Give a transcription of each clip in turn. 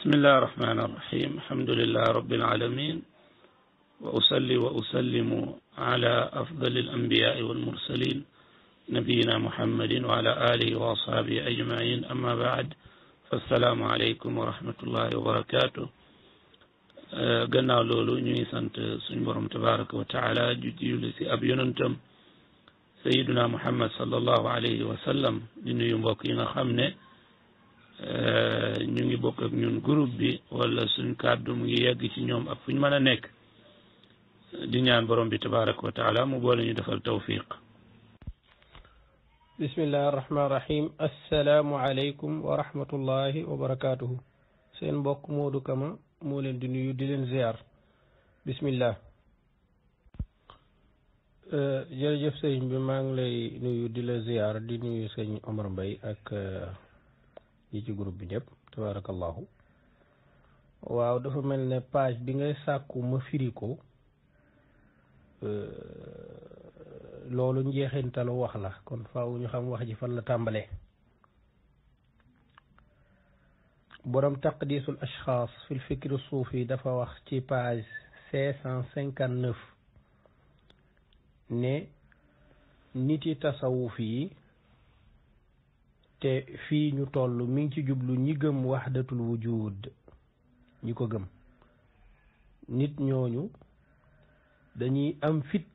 بسم الله الرحمن الرحيم الحمد لله رب العالمين وأصلي وأسلم على أفضل الأنبياء والمرسلين نبينا محمد وعلى آله وأصحابه أجمعين أما بعد فالسلام عليكم ورحمة الله وبركاته gannaaw loolu ñuy sant suñu borom tabaraka wa taala ju julli si ab yonentam sayiduna muhammad sallallahu alayhi wa sallam di nuyu mbokk yi nga xam ne ñu ngi bokk ak ñun groupe bi wala suñ kàddu mu ngi yegg ci ñoom ak fu ñu mën a nekk di ñaan borom bi tabaraka wa taala mu boole ñu defal tawfiq bismillahi arrahmani irrahim assalaamu aleykum wa rahmatullahi wa barakatuhu seen mbokk Modou Kama moo leen di nuyu di leen ziar bismillah jërëjëf sëñ bi maa ngi lay nuyu di la ziar di nuyu sëñ Omar Mbaye ak yi ci groupe bi ñëpp tabarakallahu waaw dafa mel ne page bi ngay sàkku ma firi ko loolu njeexintalu wax la kon faaw ñu xam wax ji fan la tàmbalee borom taqdisul ashxaas fil fikri suufi dafa wax ci page 559 ne nit yi tasawuf yi te fii ñu toll mi ngi ci jublu ñi gëm wahdatul wujud ñi ko gëm nit ñooñu dañuy am fit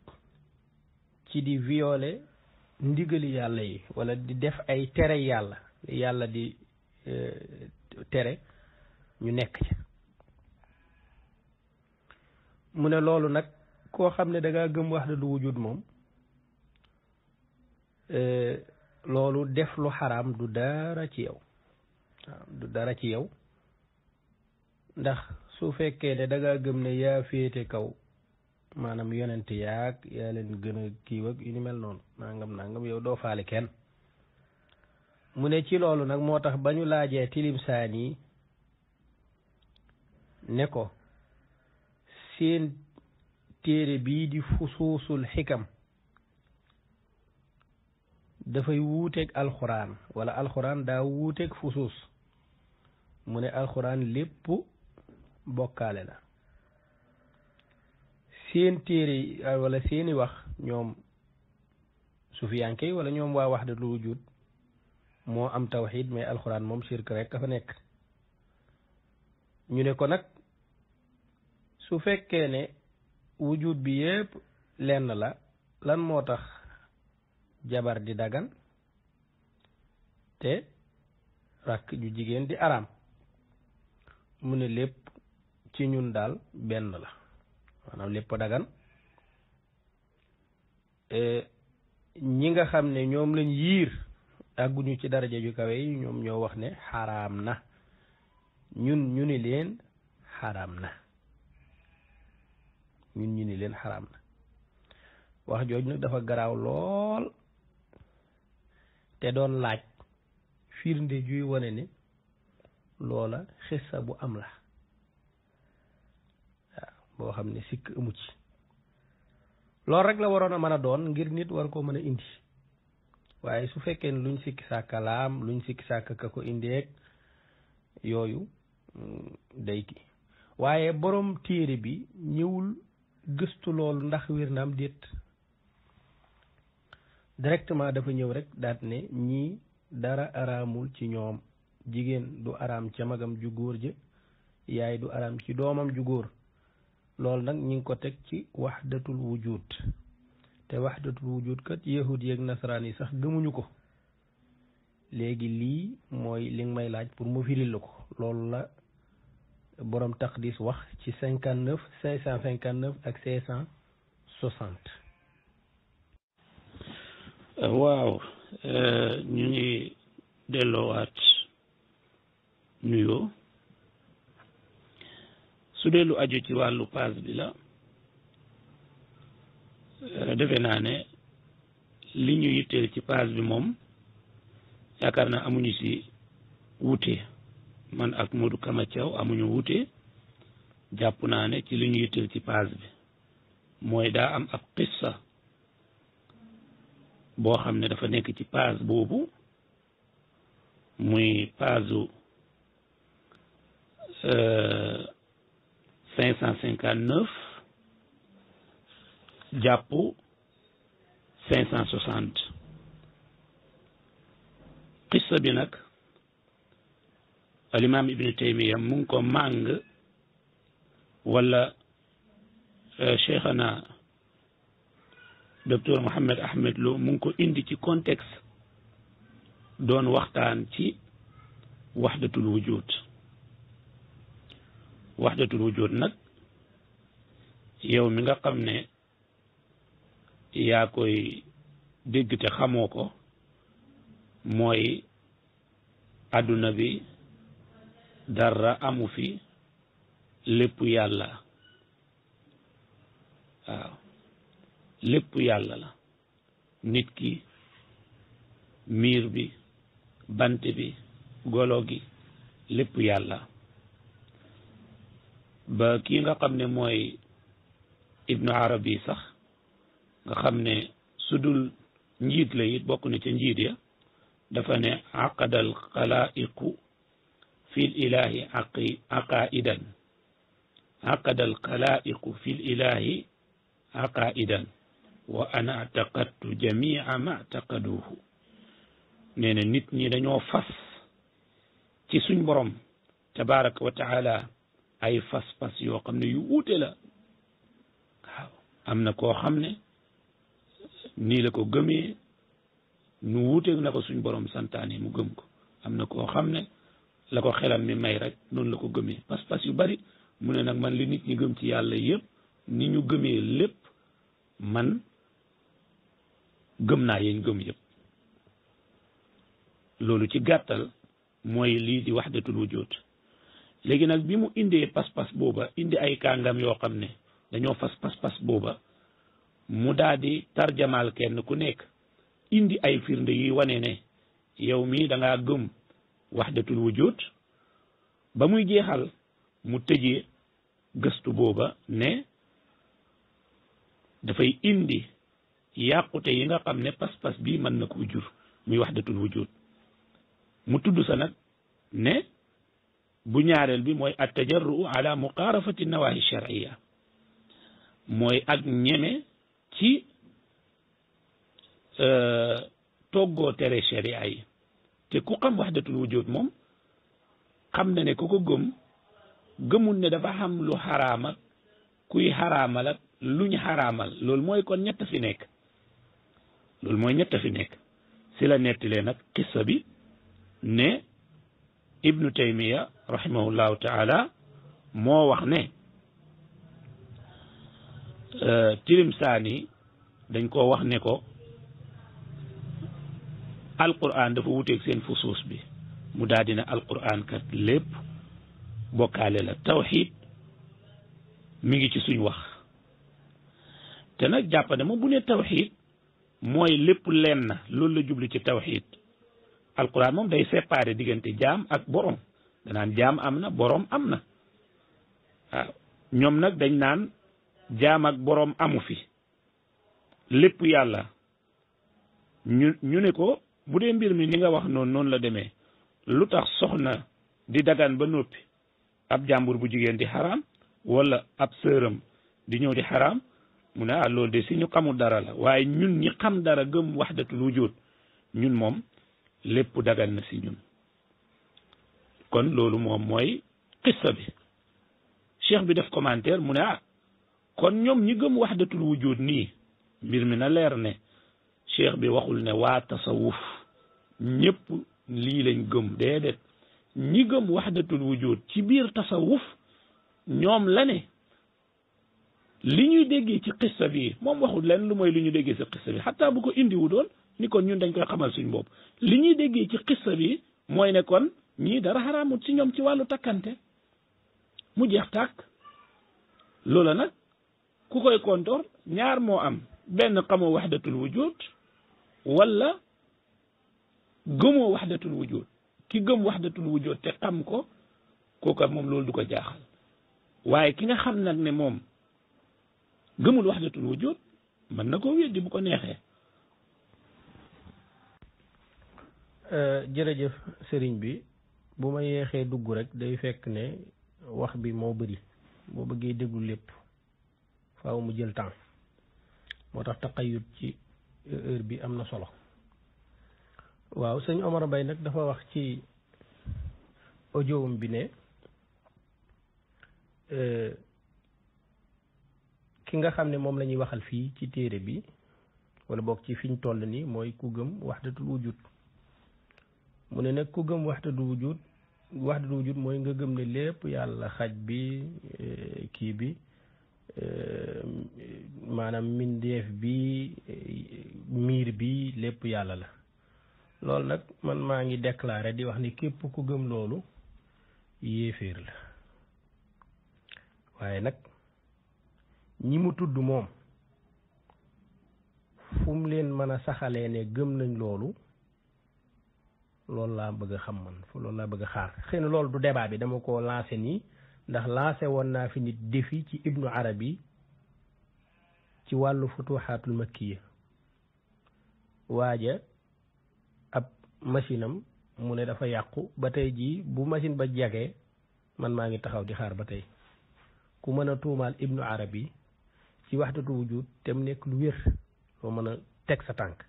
ci di violer ndigali yàlla yi wala di def ay tere yàlla di tere ñu nekk ci mu ne loolu nag koo xam ne da ngaa gëm wahdatul wujud moom loolu def lu xaraam du dara ci yow waaw du dara ci yow ndax su fekkee ne da ngaa gëm ne yaa féete kaw maanaam yonent yaa leen gën a kiiw ak yu ni mel noonu nangam yow doo faale kenn mu ne ci loolu nag moo tax ba ñu laajee tilimsaan yi ne ko seen téere bii di fusuusul xikam dafay wuuteeg alxuraan wala alxuraan daa wuuteeg fusuus mu ne alxuraan lépp bokkaale la seen téere wala seeni wax ñoom sufiyanke wala ñoom waa wahdatul wujud moo am tawxiid mais alxuraan moom shirk rek ka fa nekk ñu ne ko nag su fekkee ne wujud bi yépp lenn la lan moo tax jabar di dagan te rakk ju jigéen di araam mu ne lépp ci ñun daal benn la maanaam lépp dagan ñi nga xam ne ñoom lañ yiir àgguñu ci daraja ju kawe yi ñoom ñoo wax ne xaraam na ñun ñu ni leen xaraam na ñun ñu ni leen xaraam na wax jooj nag dafa garaaw lool te doon laaj firnde juy wane ne loola xissa bu am la waaw boo xam ne sikk amu ci loolu rek la waroon a mën a doon ngir nit war koo mën a indi waaye su fekkee ne luñ sikki sàkka laam luñ sikki sàkka ka ko indeeg yooyu day ki waaye borom téere bi ñëwul gëstu loolu ndax wér na am déet directement dafa ñëw rek daat ne ñii dara araamul ci ñoom jigéen du araam ca magam ju góor ja yaay du araam ci doomam ju góor loolu nag ñi ngi ko teg ci wahdatul wujud te wahdatul wujud kat yahud yeeg nasaraan yi sax gëmuñu ko léegi lii mooy li nga may laaj pour mu firil la ko loolu la borom taqdis wax ci 559 ak 560 waaw ñu ngi delloowaat nuyoo su dee lu aju ci wàllu paas bi la defe naa ne li ñu yitteel ci paas bi moom yaakaar naa amuñu si wuute man ak Modou Kama Thiaw amuñu wuute jàpp naa ne ci li ñu yitteel ci paas bi mooy daa am ab qissa boo xam ne dafa nekk ci paas boobu muy paasu 559 jàpp 560 qissa bi nag alimaam ibnu taymiya mu ngi ko màng wala cheikhana docteur Mohamed Ahmed Lo mu ngi ko indi ci contexte doon waxtaan ci waxdatul wujud nag yow mi nga xam ne yaa koy dégg te xamoo ko mooy adduna bi dara amu fi lépp yàlla waaw lépp yàlla la nit ki miir bi bant bi golo gi lépp yàlla ba kii nga xam ne mooy ibnu arabi sax nga xam ne sudul njiit la it bokk na ca njiit ya dafa ne aqadal xalaiqu fil ilahi aqaidan aqadal xalaiqu fil ilahi aqaidan wa ana ataqadtu jamia ma taqaduhu nee na nit ñi dañoo fas ci suñ borom tabaraka wa taala ay fas yoo xam ne yu wuute la waaw am na koo xam ne nii la ko gëmee nu wuuteeg na ko suñ borom santaane mu gëm ko am na koo xam ne la ko xelam mi may rek noonu la ko gëmee pas yu bari mu ne nag man li nit ñi gëm ci yàlla yëpp ni ñu gëmee lépp man gëm naa yéen gëm yëpp loolu ci gàttal mooy lii di wahdatul wujud léegi nag bi mu indee pas booba indi ay kàngam yoo xam ne dañoo fas pas booba mu daal di tarjamaal kenn ku nekk indi ay firnde yi wane ne yow mii da ngaa gëm wahdatul wujud ba muy jeexal mu tëjee gëstu booba ne dafay indi yàqute yi nga xam ne pas bii mën na ko jur muy wahdatul wujud mu tudd sa nag ne bu ñaareel bi mooy at tajarru ala muqaarafati nawahi shar'iyya mooy ak ñeme ci toggoo tere sharia yi te ku xam wahdatul wujud moom xam na ne ku ko gëmul ne dafa xam lu xaraama kuy xaraamal ak luñ xaraamal loolu mooy kon ñett fi nekk si la nettalee nag qissa bi ne ibnu taymiya rahimahullahu taala moo wax ne tilimsaani dañ ko wax ne ko alquran dafa wuteeg seen fusuus bi mu daal dina alquran kat lépp bokkaale la tawxid mi ngi ci suñ wax te nag jàpp ne moom bu ne tawxid mooy lépp leen na loolu la jublu ci tawxid alquran moom day séparé diggante jaam ak borom danaan jaam am na borom am na waaw ñoom nag dañ naan jaam ak borom amu fi lépp yàlla ñu ne ko bu dee mbir mi ni nga wax noonu la demee lu tax soxna di dagan ba noppi ab jàmbur bu jigéen di xaraam wala ab sëram di ñëw di xaraam mu ne loolu de si ñu xamul dara la waaye ñun ñi xam dara gëm wahdatul wujud ñun moom lépp dagan na si ñun kon loolu moom mooy qissa bi cheikh bi def commentaire mu ne kon ñoom ñi gëm wahdatul wujud nii mbir mi na leer ne cheikh bi waxul ne waa tasawuf ñëpp lii lañ gëm déedéet ñi gëm wahdatul wujud ci biir tasawuf ñoom la ne li ñuy déggee ci qissa bi moom waxul leen lu mooy li ñu déggee ci qissa bi xataa bu ko indiwu doon ni kon ñun dañ koy xamal suñ bopp li ñuy déggee ci qissa bi mooy ne kon ñii dara xaraamut ci ñoom ci wàllu takkante mu jeex tàkk loola nag ku koy kontoor ñaar moo am benn xamoo wahdatul wujud wala gëmoo wahdatul wujud ki gëm wahdatul wujud te xam ko kooka moom loolu du ko jaaxal waaye ki nga xam nag ne moom gëmul wahdatul wujud mën na koo weddi bu ko neexee. jërëjëf sëriñ bi bu ma yeexee dugg rek day fekk ne wax bi moo bëri boo bëggee déglu lépp faaw mu jël temps moo tax taqayut ci heure bi am na solo waaw sëñ Omar Mbaye nag dafa wax ci audiowum bi ne ki nga xam ne moom la ñuy waxal fii ci téere bi wala boog ci fiñ toll nii mooy ku gëm wahdatul wujud mu ne nag ku gëm wahdatul wujud mooy nga gëm ne lépp yàlla xaj bi kii bi maanaam mindeef bi miir bi lépp yàlla la loolu nag man maa ngi déclaré di wax ni képp ku gëm loolu yéeféer la waaye nag ñi mu tudd moom fu mu leen mën a saxalee ne gëm nañ loolu laa bëgg a xam man loolu laa bëgg a xaar xëy na loolu du débat bi dama ko lancé nii ndax lancé woon naa fi nit défi ci Ibnu Arabi ci wàllu futuxaatul makkiya waaja ab machine am mu ne dafa yàqu ba tey jii bu machine ba jagee man maa ngi taxaw di xaar ba tey ku mën a tuumaal Ibnu Arabi ci wahdatu wujud te mu nekk lu wér loo mën a teg sa tànk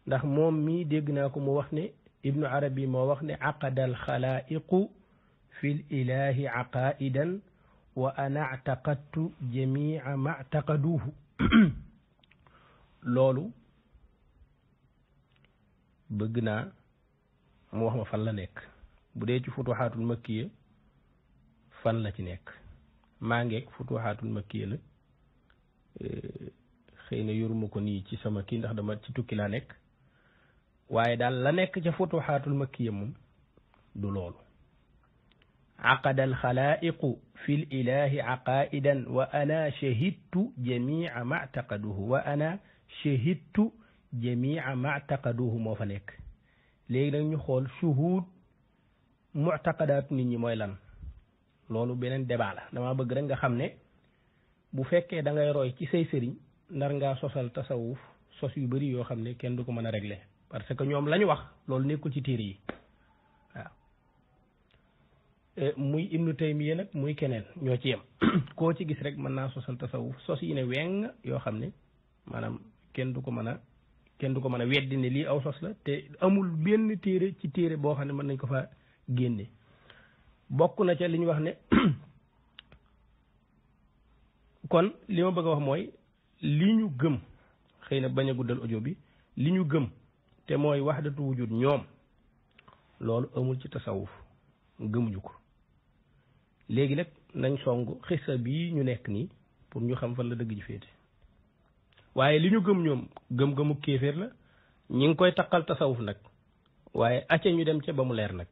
ndax moom mii dégg naa ko mu wax ne Ibnu Arabi moo wax ne aqada al xalaa'iqu fi l ilahi aqaidan wa ana ataqadtu jamia ma taqaduuhu loolu bëgg naa mu wax ma fan la nekk bu dee ci futuxaatul makkiya fan la ci nekk maa ngeeg futuxaatul makkiya la xëy na yoruma ko nii ci sama kii ndax dama ci tukki laa nekk waaye daal la nekk ca futuxaatul makkiya moom du loolu aqada alxalaa'iqu fi l ilahi aqaidan wa ana shahidtu jamia ma taqaduhu wa ana shahidtu jamia ma taqaduhu moo fa nekk léegi nag ñu xool shuhud mu'taqadaat nit ñi mooy lan loolu beneen débat la dama bëgg rek nga xam ne bu fekkee da ngay roy ci say sëriñ ndar ngaa sosal tasawuf sos yu bari yoo xam ne kenn du ko mën a régler parce que ñoom la ñu wax loolu nekkul ci téere yi waaw muy Ibnu Taymiya nag muy keneen ñoo ci yem koo ci gis rek mën naa sosal tasawuf sos yi ne weng yoo xam ne maanaam kenn du ko mën a weddi ne lii aw sos la te amul benn téere ci téere boo xam ne mën nañ ko fa génne bokk na ca li ñu wax ne kon li ma bëgg a wax mooy li ñu gëm xëy na bañ a guddal audio bi li ñu gëm te mooy wahdatu wujud ñoom loolu amul ci tasawuf gëmuñu ko léegi nag nañ song xissa bii ñu nekk nii pour ñu xam fan la dëgg ji féete waaye li ñu gëm ñoom gëm-gëmu kéeféer la ñi ngi koy taqal tasawuf nag waaye acca ñu dem ca ba mu leer nag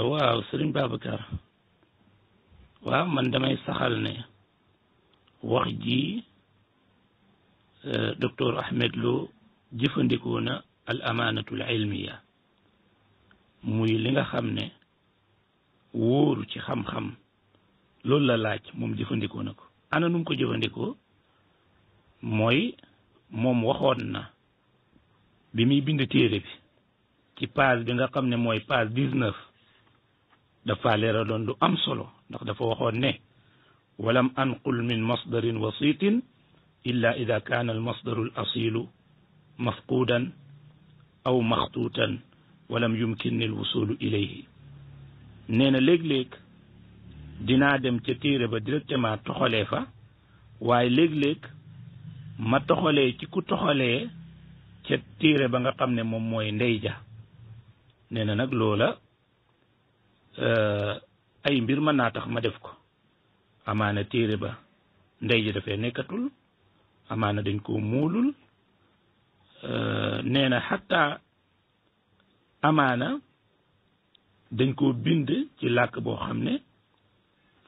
waaw Sëriñ Babacar waaw man damay saxal ne wax ji docteur Ahmed Lo jëfandikoo na al amaanatul ilmiya muy li nga xam ne wóoru ci xam-xam loolu la laaj moom jëfandikoo na ko ana nu mu ko jëfandikoo mooy moom waxoon na bi muy bind téere bi ci page bi nga xam ne mooy page 19 dafa leeraloon lu am solo ndax dafa waxoon ne walam anqul min masdarin wasitin illa ida kaana al masdaru al asilu mafqudan aw maxtuutan walam yumkin al wusulu ilayhi nee na léeg-léeg dinaa dem ca téere ba directement toxalee fa waaye léeg-léeg ma toxalee ci ku toxalee ca téere ba nga xam ne moom mooy ndey ja nee na nag loola ay mbir mën naa tax ma def ko amaana téere ba ndey ja dafay nekkatul amaana dañ koo muulul nee na xatta amaana dañ koo bind ci làkk boo xam ne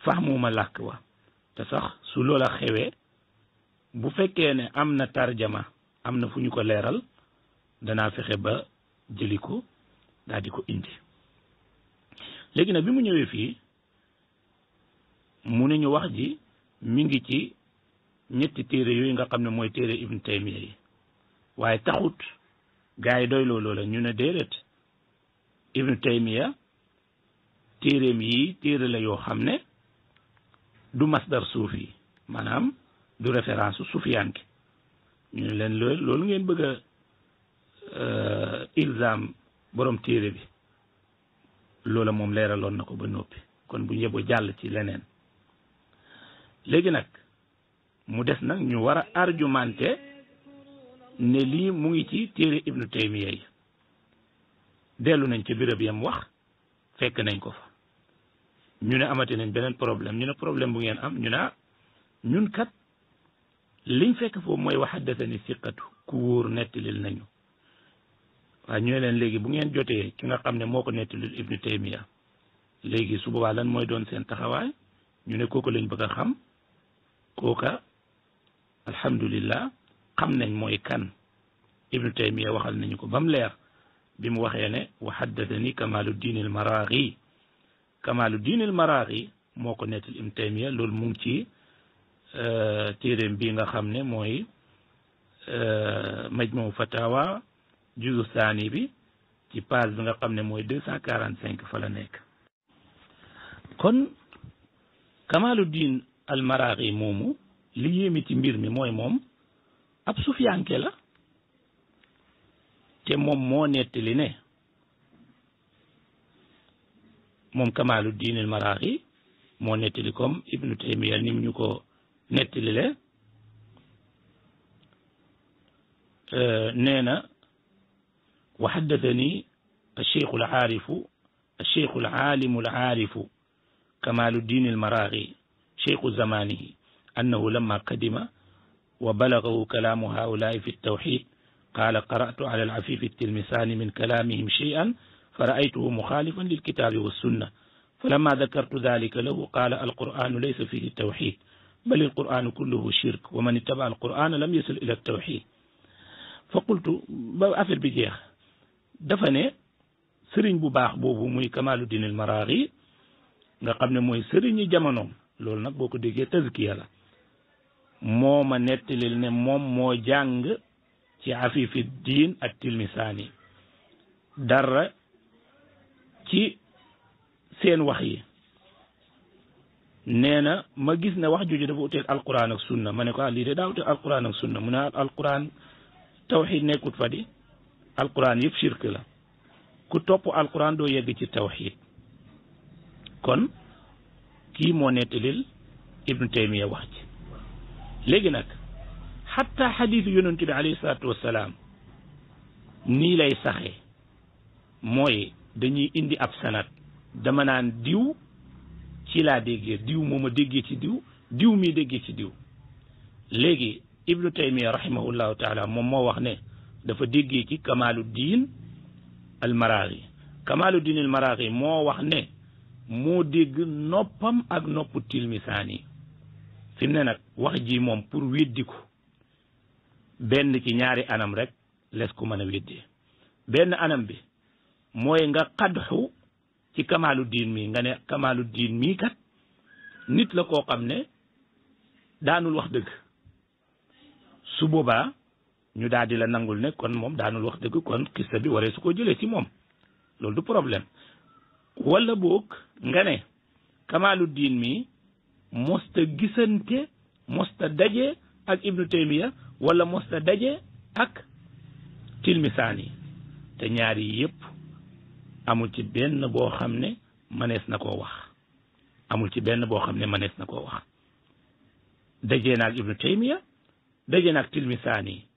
fahmuma làkk wa te sax su loola xewee bu fekkee ne am na tarjama am na fu ñu ko leeral danaa fexe ba jëli ko daal di ko indi léegi nag bi mu ñëwee fii mu ne ñu wax ji mi ngi ci ñetti téere yooyu nga xam ne mooy téere Ibn Taymiya yi waaye taxut gars yi doy looloo la ñu ne déedéet Ibn Taymiya téeréem yi téere la yoo xam ne du masdar suufi maanaam du référence suufiyanke ñu ne leen loolu ngeen bëgg a ilzam borom téere bi loola moom leeraloon na ko ba noppi kon bu yeboo jàll ci leneen léegi nag mu des nag ñu war a argumenté ne lii mu ngi ci téere ibnu taymiya yi dellu nañ ca béréb yam wax fekk nañ ko fa ñu ne amati nañ beneen problème ñu ne problème bu ngeen am ñu ne ñun kat liñ fekk foofu mooy wa haddathani siqatu ku wóor nettalil nañu waaye ñu ne leen léegi bu ngeen jotee ki nga xam ne moo ko nettalil ibnu taymiya léegi su boobaa lan mooy doon seen taxawaay ñu ne kooku lañ bëgg a xam kooka alhamdulillah xam nañ mooy kan ibnu taymiya waxal nañu ko ba mu leer bi mu waxee ne wa haddathani kamaluddin al maraghi kamaluddin al maraghi moo ko nettal ibnu taymiya loolu mu ngi ci téeréem bi nga xam ne mooy majmu fatawa juzu saani bi ci page bi nga xam ne mooy 245 fa la nekk kon kamaluddin al maraghi moomu li yéemi ci mbir mi mooy moom ab sufiyanke la te moom moo nettali ne moom kamaluddin al maraghi moo nettali comme ibnu taymiya nim ñu ko nettali le nee na wa haddathani الشيخ العالم العارف كمال الدين المراغي شيخ زمانه أنه لما قدم وبلغه كلام هؤلاء في التوحيد قال قرأت على العفيف التلمساني من كلامهم شيئا فرأيته مخالفا للكتاب والسنة فلما ذكرت ذلك له قال القرآن ليس فيه التوحيد بل القرآن كله شرك ومن اتبع القرآن لم يصل إلى التوحيد فقلت أفر بجيخ دفني sëriñ bu baax boobu muy Kamaluddin al Maraghi nga xam ne mooy sëriñi jamonoom loolu nag boo ko déggee tazkiya la moo ma nettalil ne moom moo jàng ci afifi diin ak tilmisaani dara ci seen wax yi nee na ma gis ne wax jooju dafa uteel alquran ak sunna ma ne ko lii de daa uteel alquran ak sunna mu ne alquran tawxid nekkut fa di alquran yëpp shirk la ku topp alquran doo yegg ci tawxid kon kii moo nettalil ibnu taymiya wax ci léegi nag xatta xadiisu yonent bi alayhi salaatu wassalaam nii lay saxee mooy dañuy indi ab sanat dama naan diw ci laa déggee diw moo ma déggee ci diw diw mii déggee ci diw léegi ibnu taymiya rahimahullahu taala moom moo wax ne dafa déggee ci Kamaluddin al Maraghi Kamaluddin al Maraghi moo wax ne moo dégg noppam ak noppu tilmisaani fi mu ne nag wax ji moom pour weddi ko benn ci ñaari anam rek les ko mën a weddee benn anam bi mooy nga xadxu ci Kamaluddin mi nga ne Kamaluddin mii kat nit la koo xam ne daanul wax dëgg su boobaa ñu daal di la nangul ne kon moom daanul wax dëgg kon xista bi waree su ko jëlee ci moom loolu du problème wala boog nga ne Kamaluddin mi mosta gisante mosta daje ak ibnu taymiya wala mosta daje ak tilmisaani te ñaar yi yëpp amul ci benn boo xam ne mënees na koo wax amul ci benn boo xam ne mënees na koo wax daje naag ibnu taymiya daje naag tilmisaani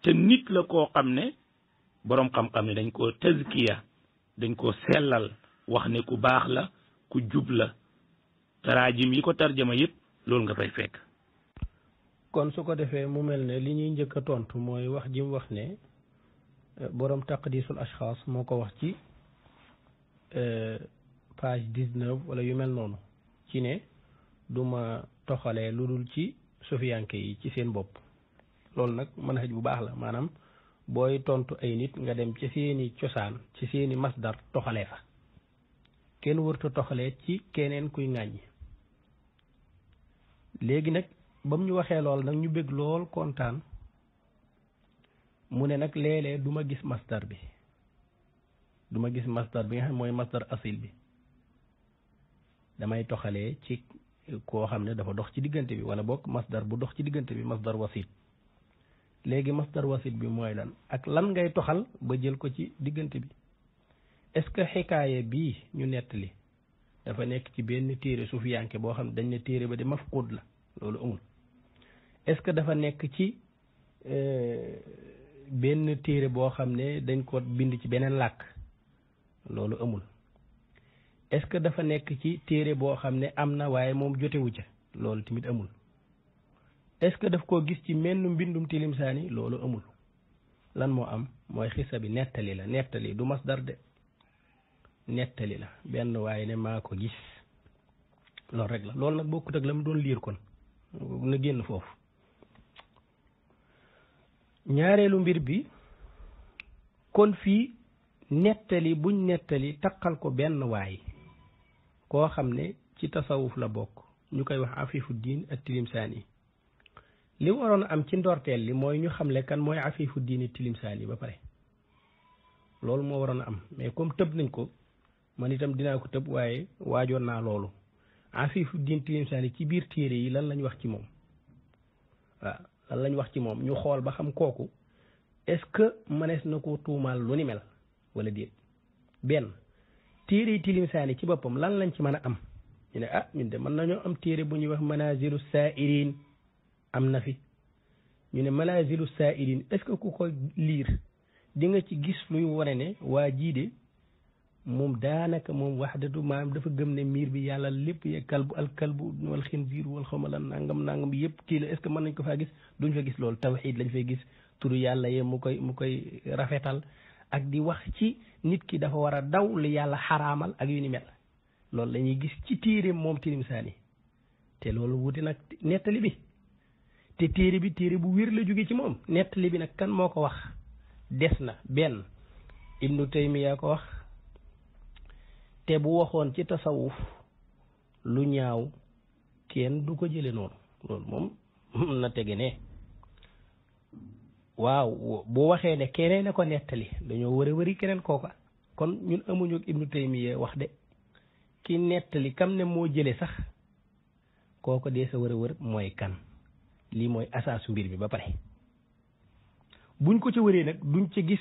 te nit la koo xam ne boroom xam-xam ne dañ koo tazkiya dañ koo sellal wax ne ku baax la ku jub la taraajim yi ko tarjama yëpp loolu nga fay fekk. kon su ko defee mu mel ne li ñuy njëkk a tontu mooy wax ji mu wax ne boroom taqdisul ashxaas moo ko wax ci page 19 wala yu mel noonu ci ne duma toxalee lu dul ci sufiyanke yi ci seen bopp loolu nag manhaj bu baax la maanaam booy tontu ay nit nga dem ci seeni cosaan ci seeni masdar toxalee fa kenn wërta toxalee ci keneen kuy ŋàññi léegi nag ba mu ñu waxee lool nag ñu bëgg lool kontaan mu ne nag léeg-léeg du ma gis masdar bi nga xam mooy masdar asil bi damay toxalee ci koo xam ne dafa dox ci diggante bi wala boog masdar bu dox ci diggante bi masdar wasit léegi masdar wasit bi mooy lan ak lan ngay toxal ba jël ko ci diggante bi est-ce que xikaaye bii ñu nettali dafa nekk ci benn téere sufiyanke boo xam ne dañ ne téere ba di mafqud la loolu amul est-ce que dafa nekk ci benn téere boo xam ne dañ ko bind ci beneen làkk loolu amul est-ce que dafa nekk ci téere boo xam ne am na waaye moom jotewu ca loolu tamit amul est-ce que daf koo gis ci menn mbindum tilimsaani loolu amul lan moo am mooy xisa bi nettali la nettali du masdar de nettali la benn waaye ne maa ko gis loolu rek la loolu nag bokkut ak la mu doon liir kon na génn foofu ñaareelu mbir bi kon fii nettali buñ nettali taqal ko benn waay koo xam ne ci tasawuf la bokk ñu koy wax afifu diin ak tilimsaani li waroon a am ci ndorteel li mooy ñu xamle kan mooy afifu diin ak tilimsaani ba pare loolu moo waroon a am mais comme tëb nañ ko man itam dinaa ko tëb waaye waajoon naa loolu afifu diin tilimsaani ci biir téere yi lan lañ wax ci moom waaw lan lañ wax ci moom ñu xool ba xam kooku est-ce que mënees na ko tuumaal lu ni mel wala déet benn téere yi tilimsaani ci boppam lan lañ ci mën a am ñu ne ñun de mën nañoo am téere bu ñuy wax manazilu saairin am na fi ñu ne manazilu saairin est-ce que ku ko liir di nga ci gis luy wane ne waa jii de moom daanaka moom waxdatu maam dafa gëm ne miir bi yàlla lépp ye kalbu al kalbu wal xinziir wal xawma lan nangam yëpp kii la est-ce que mën nañ ko faa gis duñ fa gis loolu tawxiid lañ fay gis turu yàlla ye mu koy rafetal ak di wax ci nit ki dafa war a daw li yàlla xaraamal ak yu ni mel loolu la ñuy gis ci téere moom tilimsaani te loolu wuti nag nettali bi te téere bi téere bu wér la jóge ci moom nettali bi nag kan moo ko wax des na benn ibnu taymiya ko wax te bu waxoon ci tasawuf lu ñaaw kenn du ko jële noonu loolu moom na tege ne waaw bu waxee ne keneen a ko nettali dañoo wëri keneen kooka kon ñun amuñu ak ibnu taymiya wax de ki nettali kam ne moo jële sax kooko dee sa wër mooy kan lii mooy asaasu mbir bi ba pare buñ ko ci wëree nag duñ ci gis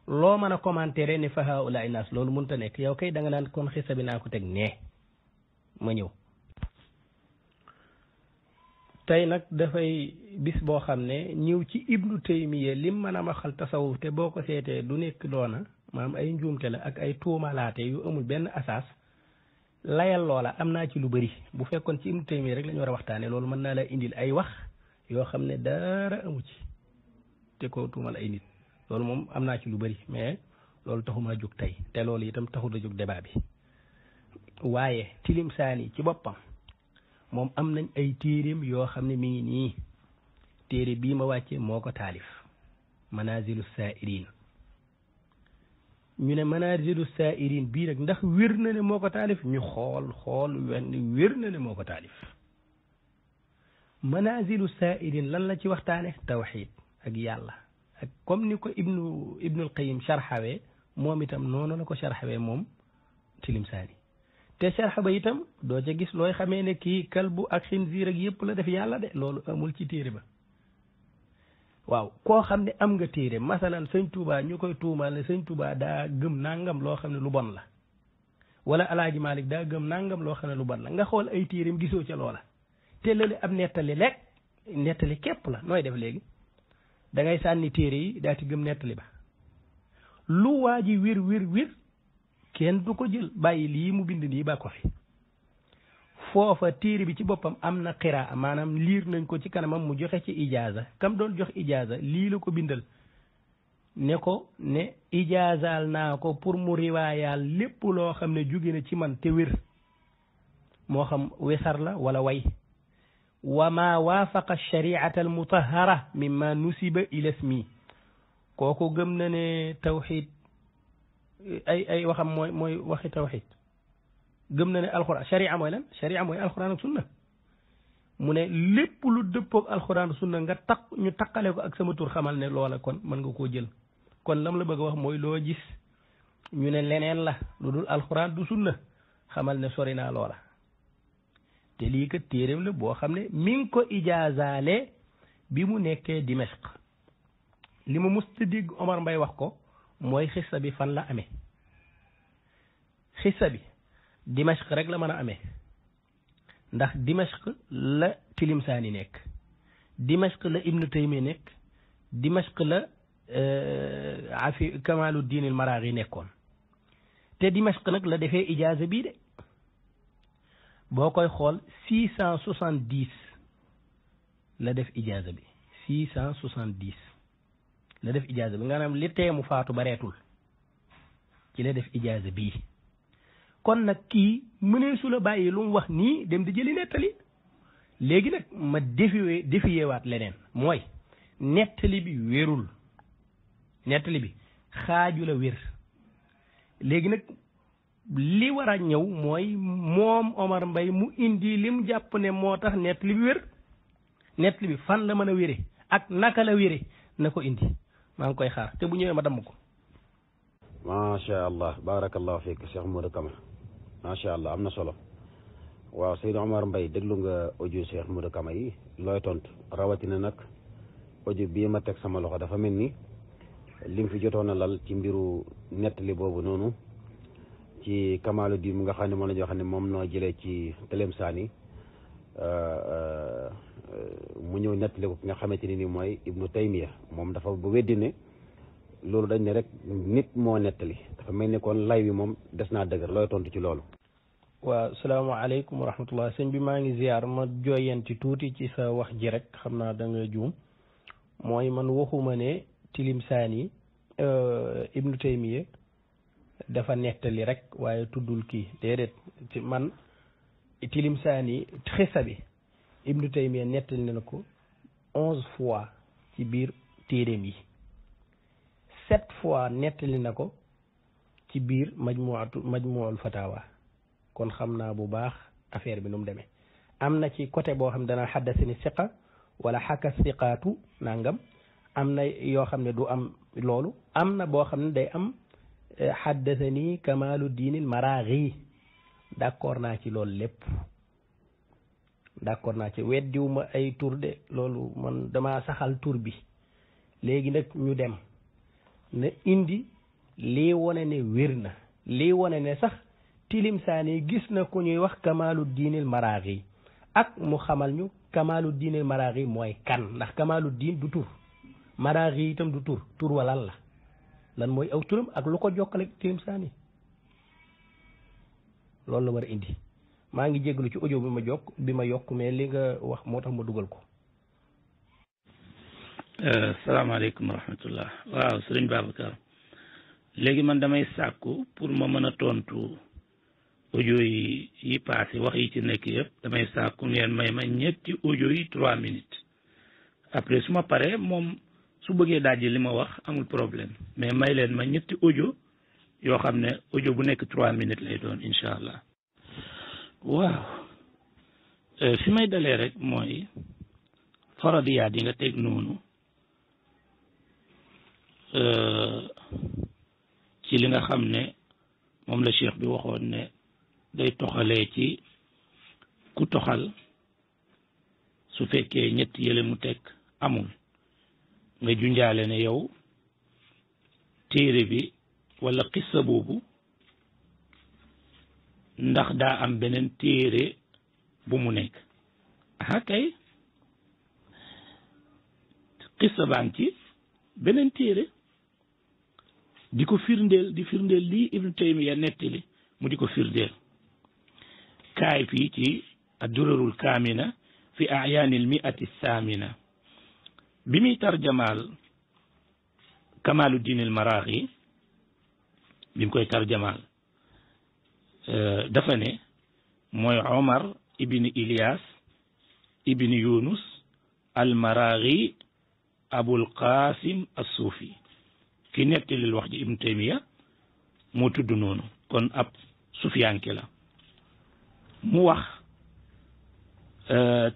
loo mën a commentaire ne fa haulaay naas loolu mënta nekk yow kay da nga naan kon xisa bi naa ko teg nee ma ñëw tey nag dafay bis boo xam ne ñëw ci ibnu taymiya lim mën a waxal tasawuf te boo ko seetee du nekk doona maam ay njuumte la ak ay tuumalaate yu amul benn asaas layal loola am naa ci lu bari bu fekkoon ci ibnu taymiya rek la ñu war a waxtaane loolu mën naa la indil ay wax yoo xam ne dara amu ci te ko tuumal ay nit loolu moom am naa ci lu bari mais loolu taxumaa jóg tey te loolu itam taxul a jóg débat bi waaye tilimsaani ci boppam moom am nañ ay téeréem yoo xam ne mi ngi nii téere bii ma wàcce moo ko taalif manazilu saairin ñu ne manazilu saairin bii nag ndax wér na ne moo ko taalif ñu xool wenn wér na ne moo ko taalif manazilu saairin lan la ci waxtaane tawxiid ak yàlla ak comme ni ko ibnul qayyim sharxawee moom itam noonu la ko sharxawee moom tilimsaani te sharxa ba itam doo ca gis looy xamee ne kii kalbu ak xinziir ak yëpp la def yàlla de loolu amul ci téere ba waaw koo xam ne am nga téere masalan sëñ Touba ñu koy tuumal ne sëñ Touba daa gëm nangam loo xam ne lu bon la wala alaaji Malik daa gëm nangam loo xam ne lu bon la nga xool ay téereem gisoo ca loola te lale ab nettali képp la nooy def léegi da ngay sànni téere yi daa ti gëm nettali ba lu waa ji wir kenn du ko jël bàyyi lii mu bind nii ba ko fi foofa téere bi ci boppam am na qiraa maanaam liir nañ ko ci kanamam mu joxe ci ijaaza kam doon jox ijaaza lii la ko bindal ne ko ne ijaazaal naa ko pour mu riwaayaal lépp loo xam ne jóge na ci man te wér moo xam wesar la wala way wa ma waafaqa shariata al mutahara mimma nusiba ila ismi kooku gëm na ne tawxid ay waxam mooy waxi tawxid gëm na ne alxuraan sharia mooy lan sharia mooy alxuraan ak sunna mu ne lépp lu dëppoog alxuraan ak sunna nga ñu taqale ko ak sama tur xamal ne loola kon mën nga koo jël kon lam la bëgg a wax mooy loo gis ñu ne leneen la lu dul alxuraan du sunna xamal ne sori naa loola te lii kat téeréem la boo xam ne mi ngi ko ijaazaale bi mu nekkee Dimashq li ma musta dégg Omar Mbaye wax ko mooy xissa bi fan la amee xissa bi Dimashq rek la mën a amee ndax Dimashq la Tilimsaani nekk Dimashq la Ibnu Taymiya nekk Dimashq la Kamaluddin al-Maraghi nekkoon te Dimashq nag la defee ijaaza bii de boo koy xool 670 la def ijaaza bi 670 la def ijaaza bi nga xam li teemu faatu bareetul ci la def ijaaza bii kon nag kii mëneesu la bàyyi lu mu wax nii dem di jëli nettali léegi nag ma défiyewaat leneen mooy nettali bi wérul nettali bi xaaju la wér léegi nag li war a ñëw mooy moom Omar Mbaye mu indi lim jàpp ne moo tax nettali bi wér nettali bi fan la mën a wére ak naka la wére na ko indi maa ngi koy xaar te bu ñëwee ma damm ko. macha allah barakallahu fiik Cheikh Modou Kama macha allah am na solo waaw Seydou Omar Mbaye déglu nga audio Cheikh Modou Kama yi looy tontu rawatina nag audio bii ma teg sama loxo dafa mel ni lim fi jotoon a lal ci mbiru nettali boobu noonu ci Kamaluddin mu nga xam ne moom la ñu wax ne moom noo jëlee ci Tilimsaani mu ñëw nettali ko ki nga xamante ni mooy Ibnu Taymiya moom dafa ba weddi ne loolu dañ ne rek nit moo nettali dafa mel ni kon lay wi moom des naa dëgër looy tontu ci loolu. waaw salaamaaleykum wa rahmatullah sëñ bi maa ngi ziar ma jooyanti tuuti ci sa wax ji rek xam naa da nga juum mooy man waxuma ne Tilimsaani Ibnu Taymiya dafa nettali rek waaye tuddul kii déedéet ci man Tilimsaani xissa bi Ibnu Taymiya nettali na ko 11 fois ci biir téeréem yi 7 fois nettali na ko ci biir majmuul fatawa kon xam naa bu baax affaire bi nu mu demee am na ci côté boo xam ne dana xaddasini siqa wala xaka siqaatu nangam am na yoo xam ne du am loolu am na boo xam ne day am xaddasani Kamaluddin al-Maraghi d'accord naa ci loolu lépp d'accord naa ci weddiwuma ay tur de loolu man dama saxal tur bi léegi nag ñu dem na indi lii wone ne wér na lii wone ne sax Tilimsaani gis na ku ñuy wax Kamaluddin al-Maraghi ak mu xamal ñu Kamaluddin al-Maraghi mooy kan ndax Kamaluddin du tur Maraghi itam du tur wa lan mooy aw turam ak lu ko jokkale Tilimsaani loolu la war a indi maa ngi jégalu ci audio bi ma yokk mais li nga wax moo tax ma dugal ko. salaamaaleykum wa rahmatullah waaw sëriñ Babacar léegi man damay sàkku pour ma mën a tontu audio yi passé wax yi ci nekk yëpp damay sàkku ngeen may ma ñetti audio yi 3 minutes après su ma paree moom su bëggee dajji li ma wax amul problème mais may leen ma ñetti audio yoo xam ne audio bu nekk 3 minutes lay doon incha allah. waaw fi may dalee rek mooy faradiyaat yi nga teg noonu ci li nga xam ne moom la cheikh bi waxoon ne day toxalee ci ku toxal su fekkee ñetti yële mu teg amul nga junjaale ne yow téere bi wala xissa boobu ndax daa am beneen téere bu mu nekk aha kay xissa baa ngi ci beneen téere di ko firndeel lii Ibnu Taymiya nettali mu di ko firndeel kaay fii ci ad-durarul kaamina fi a'yaanil mi'ati saamina bi muy tarjamaal Kamaluddin al-Maraghi bi mu koy tarjamaal dafa ne mooy Omar ibn Ilyas ibn Yunus al-Maraghi Abul Qasim as-Sufi ki nettalil wax ji Ibnu Taymiya moo tudd noonu kon ab sufiyanke la mu wax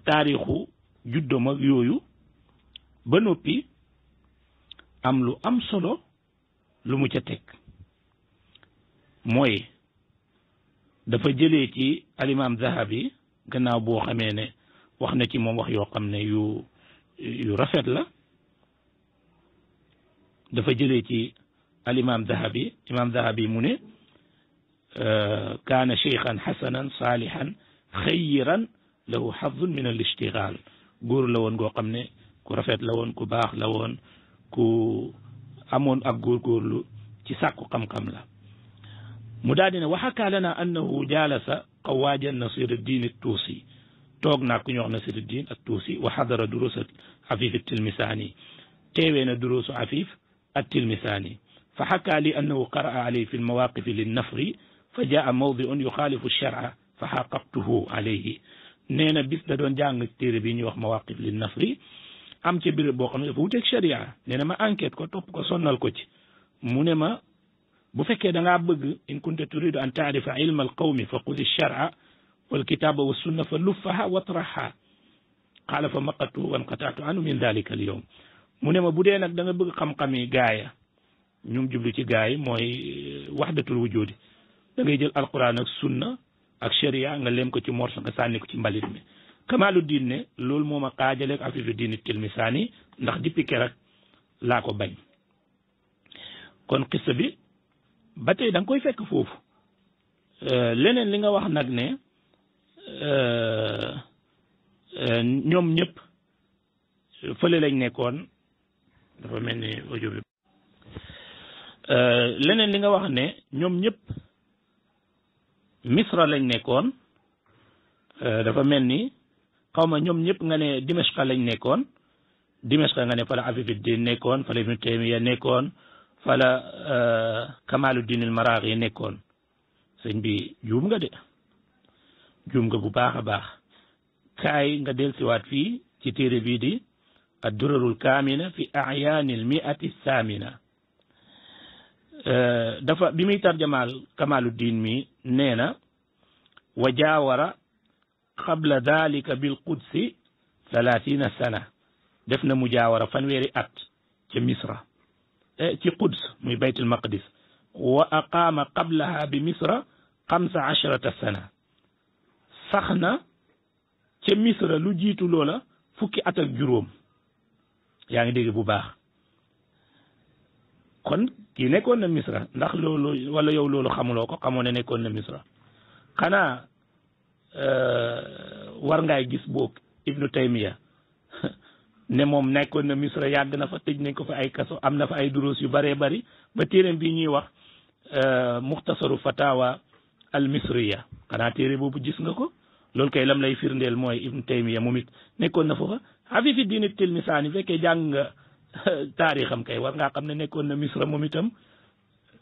taarixu juddom ak yooyu ba noppi am lu am solo lu mu ca teg mooy dafa jëlee ci alimaam Zahabi gannaaw boo xamee ne wax na ci moom wax yoo xam ne yu rafet la dafa jëlee ci al imam Dahabi mu ne kaana cheikhan xasanan salihan xayran lahu xadun min al ishtigal góor la woon goo xam ne ku rafet la woon ku baax la woon ku amoon ak góorgóorlu ci sàkku xam-xam la mu daal di ne waxakaa lana annahu jaalasa qawaajan Nasiruddin at-Tuusi toog naa ku ñu wax Nasiruddin at-Tuusi wa xadara durus Afif at-Tilmisaani teewee na durusu Afif at-Tilmisaani fa xakaa li annahu qaraa alayhi fi lmawaqifi linnafri fa jaa mawdiun yuxaalifu ash-shar'a fa xaqaqtuhu alayhi nee na bis da doon jàng téere bi ñuy wax mawaqif linnafri am ca béréb boo xam ne dafa wuteeg sharia nee na ma enquête ko topp ko sonnal ko ci mu ne ma bu fekkee da ngaa bëgg in kunta turidu an taarifa ilma alqawmi fa xudi alshar'a walkitaba wassunna fa luffaha watraha qaala fa maqatu wanqataatu anu min dalika al yawm mu ne ma bu dee nag da nga bëgg xam-xami gaaya ñum jublu ci gaay mooy wahdatul wujudi da ngay jël alquran ak sunna ak sharia nga leem ko ci morso nga sànni ko ci mbalit mi Kamaluddin ne loolu moo ma xaajaleeg Afifuddin Tilmisaani ndax depuis keroog laa ko bañ kon xissa bi ba tey da nga koy fekk foofu leneen li nga wax nag ne ñoom ñëpp fële lañ nekkoon dafa mel ni audio bi leneen li nga wax ne ñoom ñëpp Misra lañ nekkoon dafa mel ni xaw ma ñoom ñëpp nga ne Dimashqa lañ nekkoon Dimashqa nga ne fa la Afifuddin nekkoon fa la Ibnu Taymiya nekkoon fa la Kamaluddin al-Maraghi nekkoon sëñ bi juum nga de juum nga bu baax a baax kaay nga dellusiwaat fii ci téere bii di ad-Durarul Kaamina fi a'yaani al-mi'ati thamina dafa bi muy tarjamaal Kamaluddin mi nee na wa jaawara qabla dalika bil qudsi 30 sana def na mujaawara fanweeri at ca Misra ci Quds muy baytul maqdis wa aqaama qablaha bi Misra 15 sana sax na ca Misra lu jiitu loola fukki at ak juróom yaa ngi dégg bu baax kon kii nekkoon na Misra ndax loolu wala yow loolu xamuloo ko xamoo ne nekkoon na Misra xanaa war ngaay gis boog Ibnu Taymiya ne moom nekkoon na Misra yàgg na fa tëj nañ ko fa ay kaso am na fa ay duruus yu bëree bëri ba téeréem bi ñuy wax muxtasaru fatawa al misriya xanaa téere boobu gis nga ko loolu kay lam lay firndeel mooy Ibnu Taymiya moom it nekkoon na foofa Afifuddin Tilmisaani fekkee jàng nga taarixam kay war ngaa xam ne nekkoon na Misra moom itam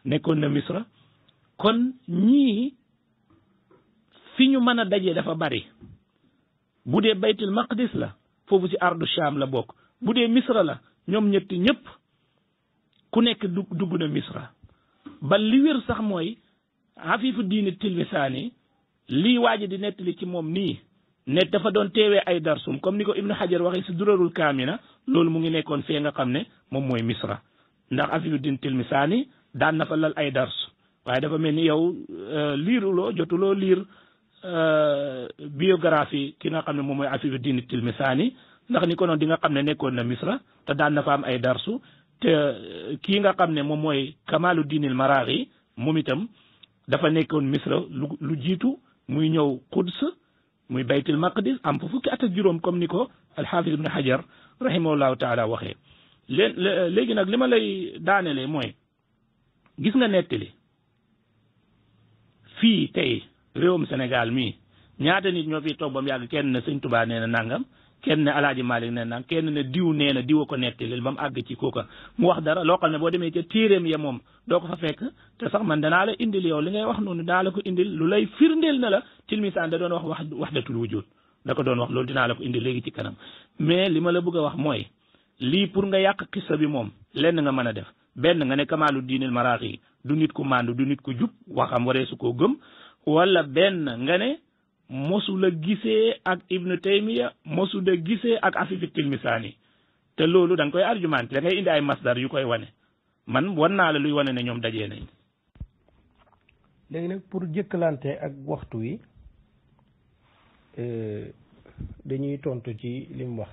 nekkoon na Misra kon ñii fi ñu mën a dajee dafa bari bu dee baytul maqdis la foofu ci ardu Sham la bokk bu dee Misra la ñoom ñëpp ku nekk dugg na Misra ba li wér sax mooy Afifuddin Tilmisaani lii waaji di nettali ci moom nii ne dafa doon teewee ay darsum comme ni ko Ibnu Hajar waxee si Durarul Kaamina loolu mu ngi nekkoon fee nga xam ne moom mooy Misra ndax Afifuddin Tilmisaani daan na fa lal ay dars waaye dafa mel ni yow liiruloo jotuloo liir biographie ki nga xam ne moom mooy Afifuddin Tilmisaani ndax ni ko noonu di nga xam ne nekkoon na Misra te daan na fa am ay darsu te kii nga xam ne moom mooy Kamaluddin al-Maraghi moom itam dafa nekkoon Misra lu jiitu muy ñëw Quds muy baytul maqdis am fa fukki at ak juróom comme ni ko al-Hafiz Ibn Hajar rahimahullahu taala waxee léegi nag li ma lay daanelee mooy gis nga nettali fii tey réewum Sénégal mii ñaata nit ñoo fi toog ba mu yàgg kenn ne sëñ Tuubaa nee na nangam kenn ne Alaaji Maalik nee na kenn ne diw nee na diwa ko nettali ba mu àgg ci kooka mu wax dara loo xam ne boo demee ca téeréem ya moom doo ko fa fekk te sax man danaa la indil yow li ngay wax noonu daa la ko indil lu lay firndeel na la Tilmisaan da doon wax wahdatul wujud da ko doon wax loolu dinaa la ko indil léegi ci kanam mais li ma la bëgg a wax mooy lii pour nga yàq xissa bi moom lenn nga mën a def benn nga ne Kamaluddin al-Maraghi du nit ku màndu du nit ku jub waxam waree su koo gëm wala benn nga ne mosu la gisee ak Ibnu Taymiya mosu la gisee ak Afifu Tilmisaani te loolu da nga koy argumenté da ngay indi ay masdar yu koy wane man wan naa la luy wane ne ñoom dajee nañ. léegi nag pour jëkkalante ak waxtu wi dañuy tontu ci li mu wax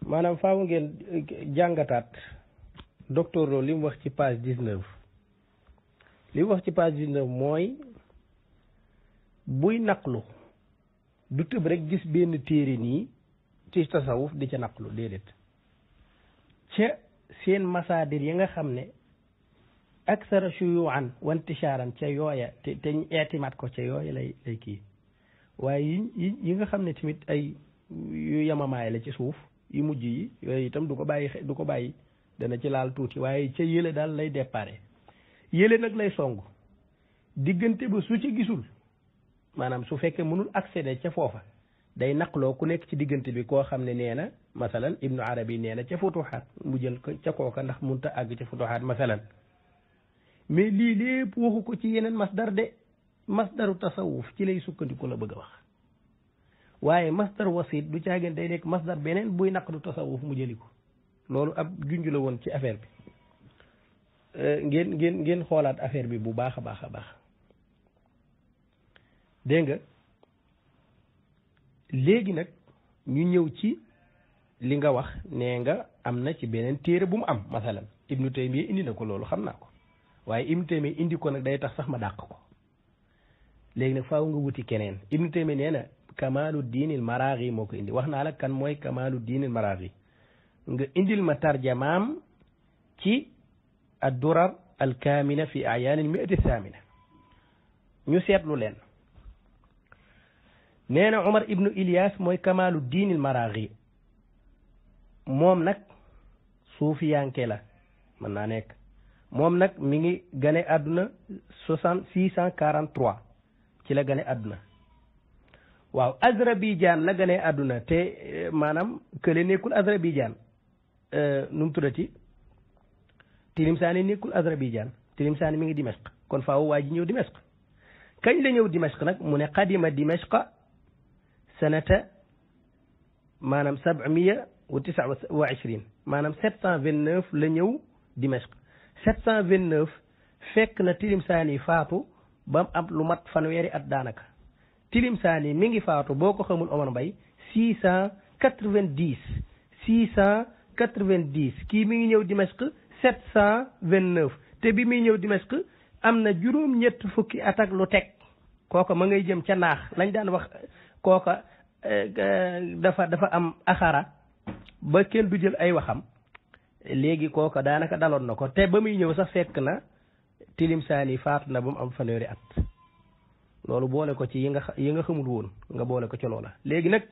maanaam faaw ngeen jàngataat docteur Lo li mu wax ci page 19 li mu wax ci page 19 mooy buy naqlu du tëb rek gis benn téere nii ci tasawuf di ca naqlu déedéet ca seen masaadir yi nga xam ne aksara shuyuan wantishaaran ca yooya te itimaat ko ca yooya lay kii waaye yi nga xam ne tamit ay yu yamamaay la ci suuf yu mujj yi yooyu itam du ko bàyyi dana ci laal tuuti waaye ca yële daal lay déparé yële nag lay song diggante ba su ci gisul maanaam su fekkee mënul accéder ca foofa day naqloo ku nekk ci diggante bi koo xam ne nee na masalan ibnu arabi nee na ca futuxaat mu jël ko ca kooka ndax munta àgg ca futuxaat masalan mais lii lépp waxu ko ci yeneen masdar de masdaru tasawuf ci lay sukkandiku la bëgg a wax waaye masdar wasit du caageen day nekk masdar beneen buy naqdu tasawuf mu jëli ko loolu ab junj la woon ci affaire bi ngeen xoolaat affaire bi bu baax a baax a baax dégg nga léegi nag ñu ñëw ci li nga wax nee nga am na ci beneen téere bu mu am masalan ibnu taymiya indi na ko loolu xam naa ko waaye ibnu taymiya indi ko nag day tax sax ma dàq ko léegi nag faaw nga wuti keneen ibnu taymiya nee na kamaalu diinil maraaxi moo ko indi wax naa la kan mooy kamaalu diinil maraaxi nga indil ma tarjamaam ci addurar alkaamina fi ayaanil mi'ati thamina ñu seetlu leen nee na Omar ibnu Ilyas mooy kamaalu diinil maraaxi moom nag suufiyanke la mën naa nekk moom nag mi ngi gane àdduna 643 ci la gane àdduna waaw Azerbaïdjan la gane àdduna te maanaam kële nekkul Azerbaïdjan nu mu tuddati Tilimsaani nekkul Azerbaïdjan Tilimsaani mi ngi Dimashq kon faaw waa ji ñëw Dimashq kañ la ñëw Dimashq nag mu ne qadima Dimashq sanata maanaam 729 maanaam 729 la ñëw Dimashq 729 fekk na Tilimsaani faatu ba mu am lu mat fanweeri at daanaka Tilimsaani mi ngi faatu boo ko xamul Omar Mbaye 690 kii mi ngi ñëw Dimashq 729 te bi muy ñëw Dimashq am na juróom-ñett fukki at ak lu teg kooka ma ngay jëm ca naax lañ daan wax kooka dafa am axara ba kenn du jël ay waxam léegi kooka daanaka daloon na ko te ba muy ñëw sax fekk na Tilimsaani faatu na ba mu am fanweeri at loolu boole ko ci yi nga xamul woon nga boole ko ci loola léegi nag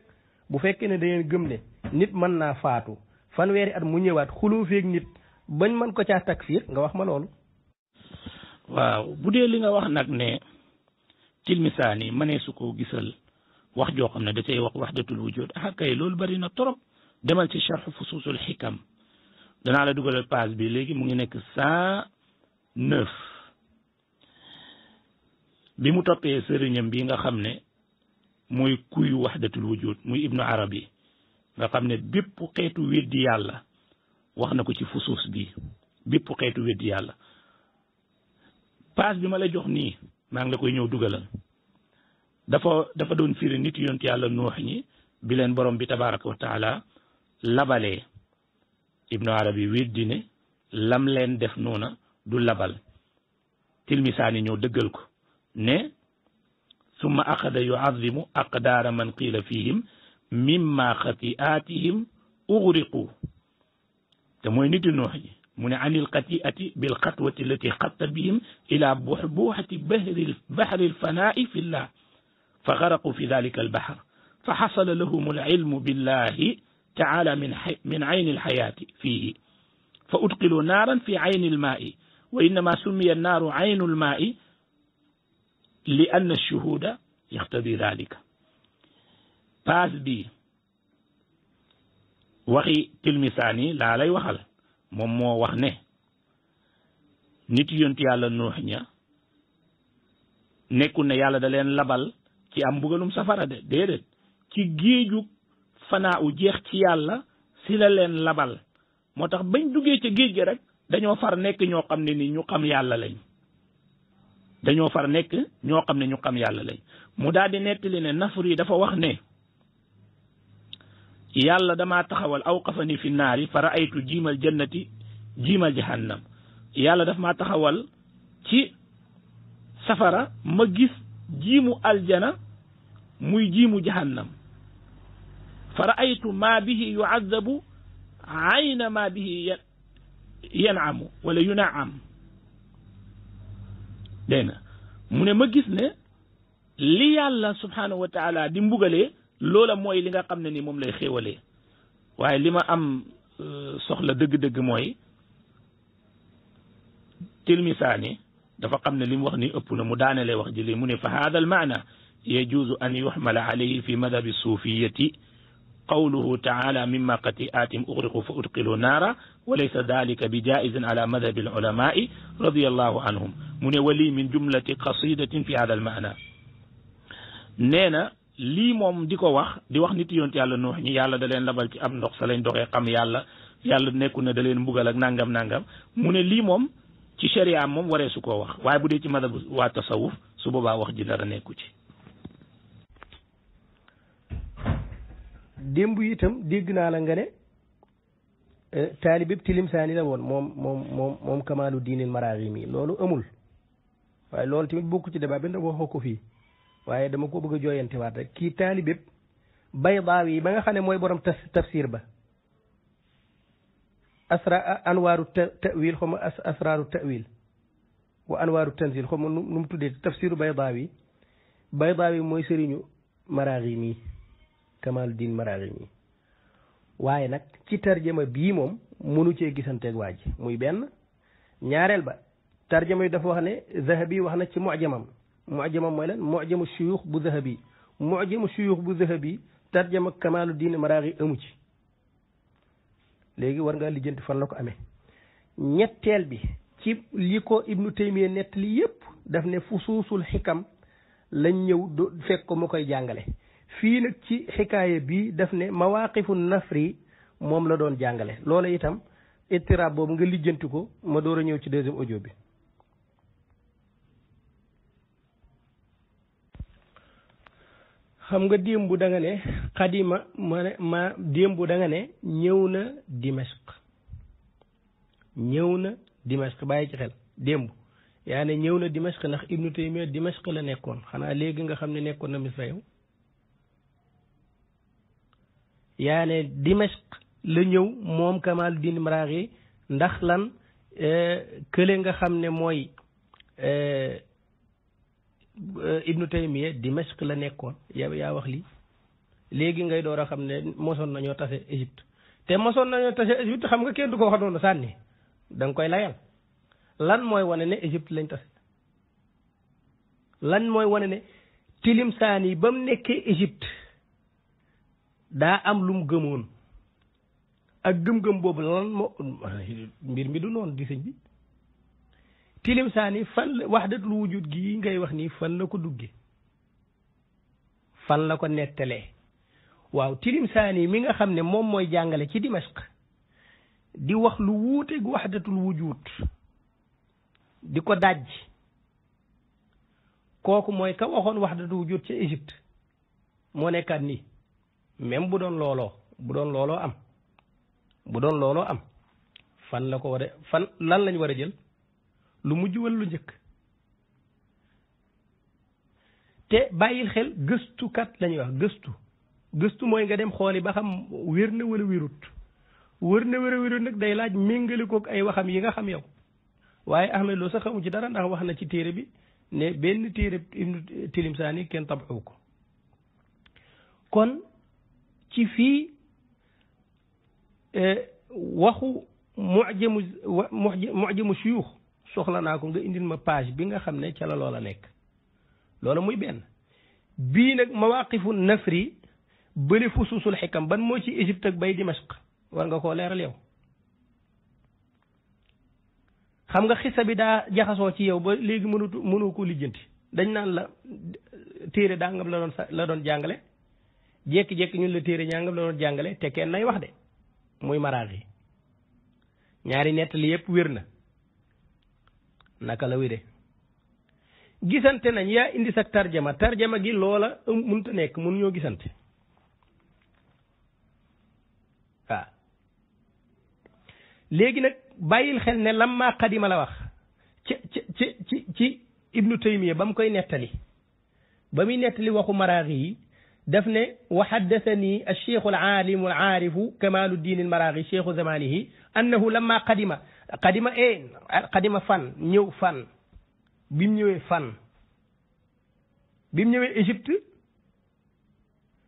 bu fekkee ne dangeen gëm ne nit mën naa faatu fanweeri at mu ñëwaat xuloo feeg nit bañ mën ko caa takfiir nga wax ma loolu. waaw bu dee li nga wax nag ne Tilmisaani mënee su ko gisal wax joo xam ne da cay wax wahdatul wujud kay loolu bari na trop demal ci sharh fusuusul xikam danaa la dugalal page bi léegi mu ngi nekk 109 bi mu toppee sëriñam bi nga xam ne mooy kuyu wahdatul wujud muy ibnu arabi nga xam ne bépp xeetu weddi yàlla wax na ko ci fusuus bi bépp xeetu weddi yàlla page bi ma la jox nii maa ngi la koy ñëw dugalal dafa doon firi nit yonent yàlla nuux ñi bi leen borom bi tabaraka wa taala labalee ibnu arabi weddi ne lam leen def noona du labal Tilmisaani ñëw dëggal ko ne summa axada yuazimu aqdaara man qiila fihim mimma xati'atihim ughriqu te mooy niti nuux ñi mu ne anil xati'ati bil xatwati allati xatta bihim ila buxbuxati bahri alfanaa'i fi llah fa garaqu fi dalika albahr fa xasala lahum alilmu billahi taala min ayni alxayaati fihi fa udqilu naaran fi ayni almaai wa innama summiya annaaru aynu almaai li anna alshuhuda yaxtadi dalika page bi waxi Tilmisaani laa lay waxal moom moo wax ne nit yonti yàlla nuux ña nekkul ne yàlla da leen labal ci am mbugalum safara de déedéet ci géeju fanaa u jeex ci yàlla si la leen labal moo tax bañ duggee ca géej gi rek dañoo far nekk ñoo xam ne ni ñu xam yàlla lañ dañoo far nekk ñoo xam ne ñu xam yàlla lañ mu daal di nettali ne Nafri dafa wax ne yàlla damaa taxawal awqafani fi naari fa raaytu jiimal jannati jiimal jahannam yàlla daf maa taxawal ci safara ma gis jiimu aljana muy jiimu jahannam fa raaytu ma bihi yu'adzabu ayna ma bihi yan'amu wala yun'am dégg nga mu ne ma gis ne li yàlla subhanahu wa taala di mbugalee loola mooy li nga xam ne ni moom lay xéewalee waaye li ma am soxla dëgg-dëgg mooy tilmisaani dafa xam ne li mu wax ni ëpp na mu daanelee wax ji li mu ne fa hada al maana yajuuzu an yuxmala alayhi fi madhabi suufiyati qawluhu taala mimma qati'atim ughriqu fa udqilu naara wa laysa dalika bi jaizin ala madhabi al ulamai radiyallahu anhum mu ne wali min jumlati qasidatin fi hada al maana nee na lii moom di ko wax di wax nit yonent yàlla Nuux ñi yàlla da leen labal ci am ndox sa lañ doxee xam yàlla yàlla nekku na da leen mbugal ak nangam nangam mu ne lii moom ci sharia moom waree su koo wax waaye bu dee ci madhab waa tasawuf su boobaa wax ji dara nekku ci. démb itam dégg naa la nga ne taalibeb Tilimsaani la woon moom Kamaalu Diinil Maraghimi loolu amul waaye loolu tamit bokku ci débat bi ndax waxoo ko fii waaye dama ko bëgg a jooyantewaat rek kii taalibeb Baydaawi ba nga xam ne mooy borom tafsir ba anwaaru ta'wil xaw ma asraaru ta'wil wa anwaaru tanzil xaw ma nu mu tuddee tafsiru Baydaawi mooy sëriñu Maraghimi Kamaaluddin Maraghimi waaye nag ci tarjama bii moom mënu cee gisanteeg waa ji muy benn ñaareel ba tarjama yi dafa wax ne Zahabi wax na ci mu'jamam mooy lan mu'jamu shuyuux bu Zahabi mu'jamu shuyuux bu Zahabi tarjama Kamaaluddin Maraghimi amu ci léegi war nga lijjanti fan la ko amee ñetteel bi ci li ko Ibnu Taymiya nettali yépp daf ne fusuusul xikam lañ ñëw fekk ko mu koy jàngale fii nag ci xikaaya bi daf ne mawaqifu nafri moom la doon jàngale loola itam itiraab boobu nga lijjanti ko ma door a ñëw ci deuxième audio bi. xam nga démb da nga ne xadima ma démb da nga ne ñëw na Dimashq bàyyi ci xel démb yaa ne ñëw na Dimashq ndax Ibnu Taymiya Dimashq la nekkoon xanaa léegi nga xam ne nekkoon na Misra yow yaa ne Dimashq la ñëw moom Kamaaluddin Maraghimi ndax lan kële nga xam ne mooy Ibnu Taymiya Dimashq la nekkoon yow yaa wax lii léegi ngay door a xam ne mosoon nañoo tase Égypte te mosoon nañoo tase Égypte xam nga kenn du ko wax noonu sànni da nga koy layal lan mooy wane ne Égypte lañ tase lan mooy wane ne Tilimsaani ba mu nekkee Égypte daa am lu mu gëmoon ak gëm-gëm boobu lan moo mbir mi du noonu di sëñ bi Tilimsaani fan la wahdatul wujud gi ngay wax nii fan la ko dugge fan la ko nettalee waaw Tilimsaani mi nga xam ne moom mooy jàngale ci Dimashq di wax lu wuuteeg wahdatul wujud di ko dajj kooku mooy ka waxoon wahdatul wujud ca Égypte moo nekkaat nii même bu doon looloo am fan la ko war a fan lan lañ war a jël lu mujj wala lu njëkk te bàyyil xel gëstukat lañuy wax gëstu mooy nga dem xooli ba xam wér na wala wérut nag day laaj méngale kook ay waxam yi nga xam yow waaye Ahmed Lo sax xamu ci dara ndax wax na ci téere bi ne benn téere Ibnu Tilimsaani kenn tabaxu ko kon ci fii waxu mu'jamu shuyuux soxla naa ko nga indil ma page bi nga xam ne ca la loola nekk loola muy benn bii nag mawaqifu nafri bële fusuusul xikam ban moo ci Égypte ak bay Dimashq war nga koo leeral yow xam nga xisa bi daa jaxasoo ci yow ba léegi mënu ko lijjanti dañ naan la téere dangam la doon jàngale jékki-jékki ñun la téere ñangam la doon jàngale te kenn nay wax de muy Maraghimi ñaari nettali yépp wér na naka la wéree gisante nañ yaa indi sa tarjama gi loola mënut a nekk mënuñoo gisante waaw léegi nag bàyyil xel ne lamma qadima la wax ci ibnu taymiya ba mu koy nettali ba muy nettali waxu maraaxi yi daf ne wa haddathani alcheikhu alaalimu alaarifu kamaluddin almaraaxi cheikhu zamanihi annahu lamma qadima fan ñëw fan bi mu ñëwee Égypte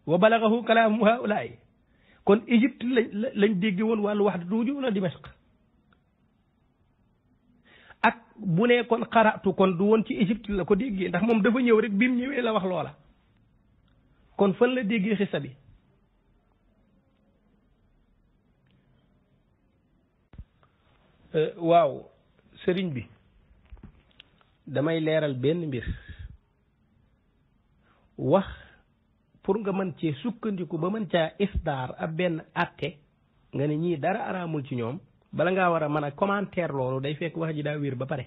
wa balagahu kalaamu haulaay kon Égypte lañ dégge woon wàllu wahdatu wujud wala Dimashq ak bu ne kon xaratu kon du woon ci Égypte la ko déggee ndax moom dafa ñëw rek bi mu ñëwee la wax loola kon fan la déggee xisa bi waaw sëriñ bi damay leeral benn mbir wax pour nga mën cee sukkandiku ba mën caa isdaar ab benn atte nga ne ñii dara araamul ci ñoom bala ngaa war a mën a commentaire loolu day fekk wax ji daa wér ba pare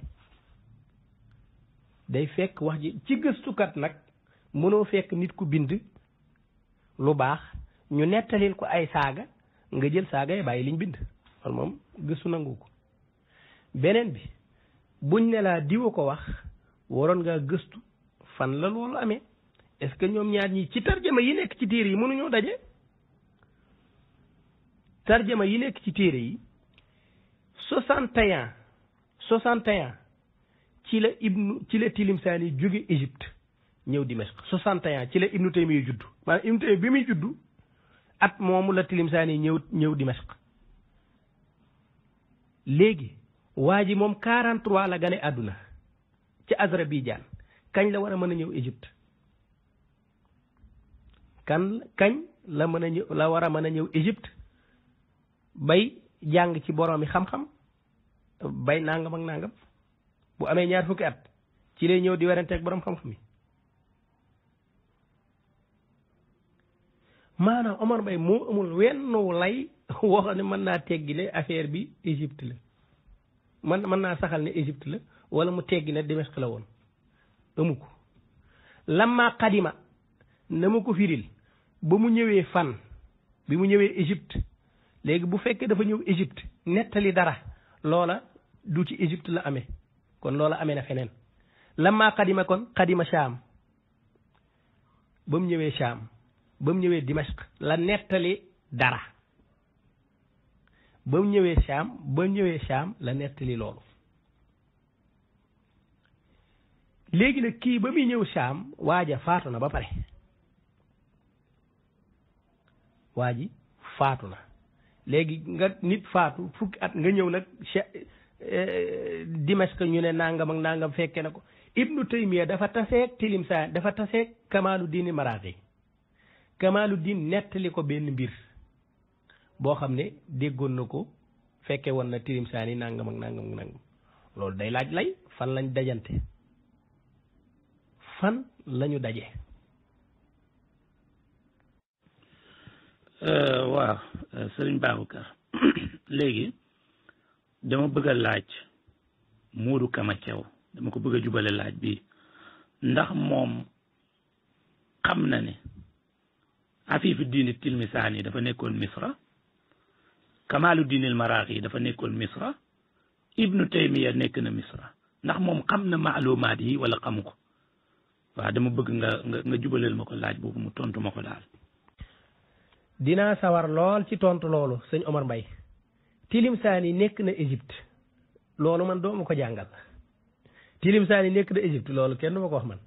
day fekk wax ji ci gëstukat nag mënoo fekk nit ku bind lu baax ñu nettalil ko ay saaga nga jël saaga yi bàyyi liñ bind loolu moom gëstu nangu ko beneen bi buñ ne laa diwa ko wax waroon ngaa gëstu fan la loolu amee est-ce que ñoom ñaar ñi ci tarjama yi nekk ci téere yi mënuñoo daje tarjama yi nekk ci téere yi 61 ci la Tilimsaani jóge Égypte ñëw Dimashq 61 ci la Ibnu Taymiya juddu maanaam Ibnu Taymiya bi muy juddu at moomu la Tilimsaani ñëw Dimashq léegi waa ji moom 43 la gane àdduna ci Azerbaïdjan kañ la war a mën a ñëw Égypte kañ la war a mën a ñëw Égypte bay jàng ci boroomi xam-xam bay nangam ak nangam bu amee ñaar fukki at ci lay ñëw di weranteeg borom xam-xam yi maanaam Omar Mbaye moo amul wenn lay wax ne mën naa teggi ne affaire bi Égypte la mën naa saxal ne Égypte la wala mu teggi ne Dimashq la woon amu ko lamma qadima na ma ko firil ba mu ñëwee fan bi mu ñëwee Égypte léegi bu fekkee dafa ñëw Égypte nettali dara loola du ci Égypte la amee kon loola amee na feneen lamma qadima kon qadima Shaam ba mu ñëwee Shaam ba mu ñëwee Dimashq la nettali dara ba mu ñëwee Shaam la nettali loolu léegi nag kii ba muy ñëw Shaam waaja faatu na ba pare waa ji faatu na léegi nga nit faatu fukki at nga ñëw nag Dimashq ñu ne nangam ak nangam fekke na ko Ibnu Taymiya dafa taseeg Tilimsaani dafa taseeg Kamaaluddin Maraaxi Kamaaluddin nettali ko benn mbir boo xam ne déggoon na ko fekke woon na Tilimsaani nangam ak nangam loolu day laaj lay fan lañ dajante fan lañu daje. waaw sëriñ Babacar léegi dama bëgg a laaj Modou Kama Thiaw dama ko bëgg a jubale laaj bi ndax moom xam na ne Afiifu diini Tilmisaani dafa nekkoon Misra Kamaaluddin al-Maraaxi dafa nekkoon Misra Ibnu Taymiya nekk na Misra ndax moom xam na maalumaat yi wala xamu ko waaw dama bëgg nga jubaleel ma ko laaj boobu mu tontu ma ko daal. dinaa sawar lool ci tontu loolu sëñ Omar Mbaye Tilimsaani nekk na Égypte loolu man doo ma ko jàngal Tilimsaani nekk na Égypte loolu kenn du ma ko wax man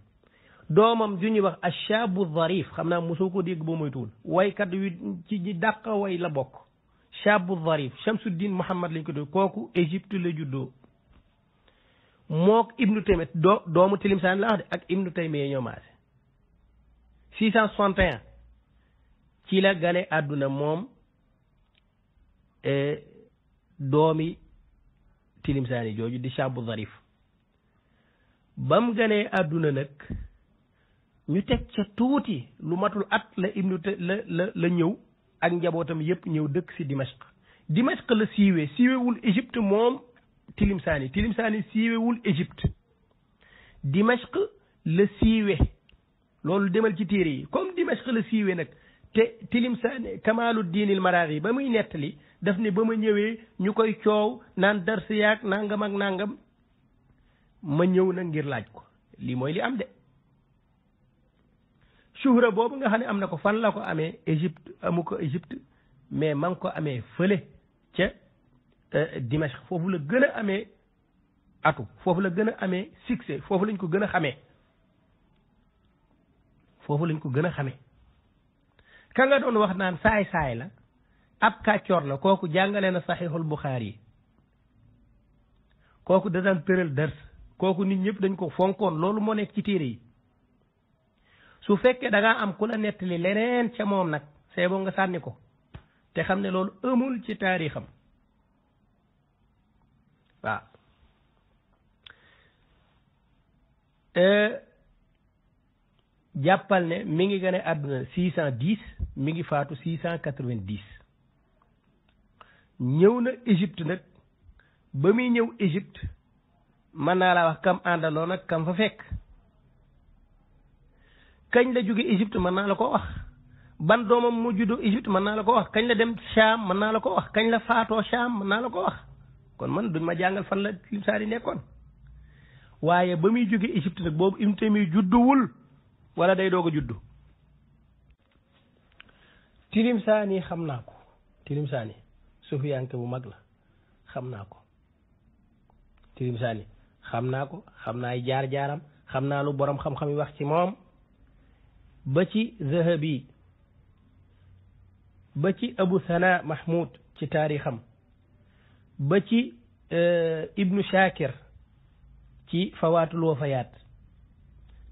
doomam ju ñuy wax Achabu Zarif xam naa mosoo ko dégg boo moytuwul waykat wi ci ñi dàq way la bokk Chabu Zarif Shamsuddin Muhammad lañ ko dégg kooku Égypte la juddoo mook Ibnu Taymiya doomu Tilimsaani la wax de ak Ibnu Taymiya ñoo maase 661 ci la gane àdduna moom doomi Tilimsaani jooju di Chabu Zarif ba mu ganee àdduna nag ñu teg ca tuuti lu matul at la la ñëw ak njabootam yépp ñëw dëkk si Dimashq la siiwewul Égypte moom Tilimsaani siiwewul Égypte Dimashq la siiwe loolu demal ci téere yi comme Dimashq la siiwe nag te Tilimsaani Kamaaluddin al-Maraghi ba muy nettali daf ne ba ma ñëwee ñu koy coow naan dars yaag nangam ak nangam ma ñëw nag ngir laaj ko lii mooy li am de suhra boobu nga xam ne am na ko fan la ko amee Égypte amu ko Égypte mais ma ngi ko amee fële ca Dimashq foofu la gën a amee atu foofu la gën a amee succès foofu lañ ko gën a xamee foofu lañ ko gën a xamee ka nga doon wax naan saay-saay la ab kàccoor la kooku jàngale na saxiixul Buxaari yi kooku da daan tëral dars kooku nit ñëpp dañ ko fonkoon loolu moo nekk ci téere yi su fekkee da ngaa am ku la nettali leneen ca moom nag c'est bon nga sànni ko te xam ne loolu amul ci taarixam waaw jàppal ne mi ngi gane àdduna 610 mi ngi faatu 690 ñëw na Égypte nag ba muy ñëw Égypte mën naa laa wax kam àndaloon ak kam fa fekk kañ la jóge Égypte mën naa la ko wax ban doomam mu juddoo Égypte mën naa la ko wax kañ la dem Cham mën naa la ko wax kañ la faatoo Cham mën naa la ko wax kon man duñ ma jàngal fan la Tilimsaani nekkoon waaye ba muy jóge Égypte nag boobu Ibnu Taymiya judduwul wala day doog a juddu Tilimsaani xam naa ko Tilimsaani sufiyanke bu mag la xam naa ko Tilimsaani xam naa ko xam naa ay jaar-jaaram xam naa lu borom xam-xam yi wax ci moom ba ci Zahabi ba ci Abu Sana Mahmoud ci taarixam ba ci Ibnu Shakir ci Fawaatul Wafayaat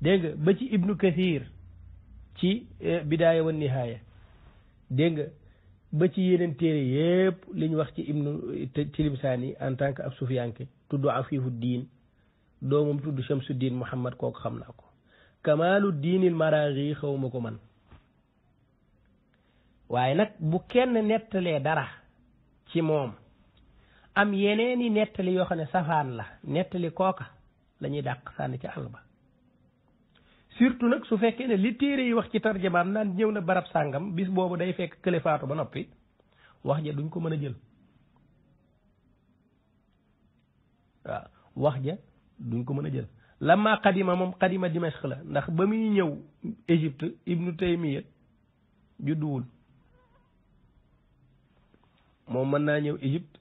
dégg nga ba ci Ibnu Kathir ci Bidaaya wa Nihaaya dégg nga ba ci yeneen téere yépp li ñu wax ci Ibnu Tilimsaani en tant que ab sufiyanke tudd Afifu Diin doomam tudd Shamsuddin Muhammad kooku xam naa ko Kamaaluddin al-Maraghi xawma ko man waaye nag bu kenn nettalee dara ci moom am yeneeni nettali yoo xam ne safaan la nettali kooka la ñuy dàq sànni ci àll ba surtout nag su fekkee ne li téere yi wax ci tarjamaam naan ñëw na barab sàngam bis boobu day fekk kële faatu ba noppi wax ja duñ ko mën a jël waaw wax ja duñ ko mën a jël lamma qadima moom qadima Dimashq la ndax ba muy ñëw Égypte Ibnu Taymiya judduwul moom mën naa ñëw Égypte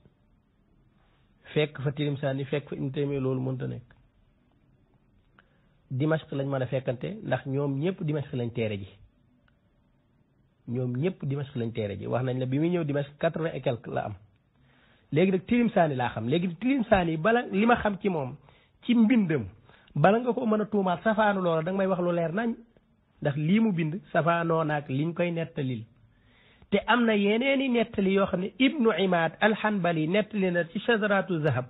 fekk fa Tilimsaani fekk fa Ibnu Taymiya loolu mënta nekk Dimashq lañ mën a fekkante ndax ñoom ñëpp Dimashq lañ teere ji ñoom ñëpp Dimashq lañ teere ji wax nañ la bi muy ñëw Dimashq 80 et quelque la am léegi nag Tilimsaani laa xam léegi Tilimsaani bala li ma xam ci moom ci mbindam bala nga ko mën a tuumaat safaanu loola da nga may wax lu leer nañ ndax lii mu bind safaanoo naag liñ koy nettalil te am na yeneeni nettali yoo xam ne Ibnu Imaad al-Hanbali nettali na ci Shajaratu Zahab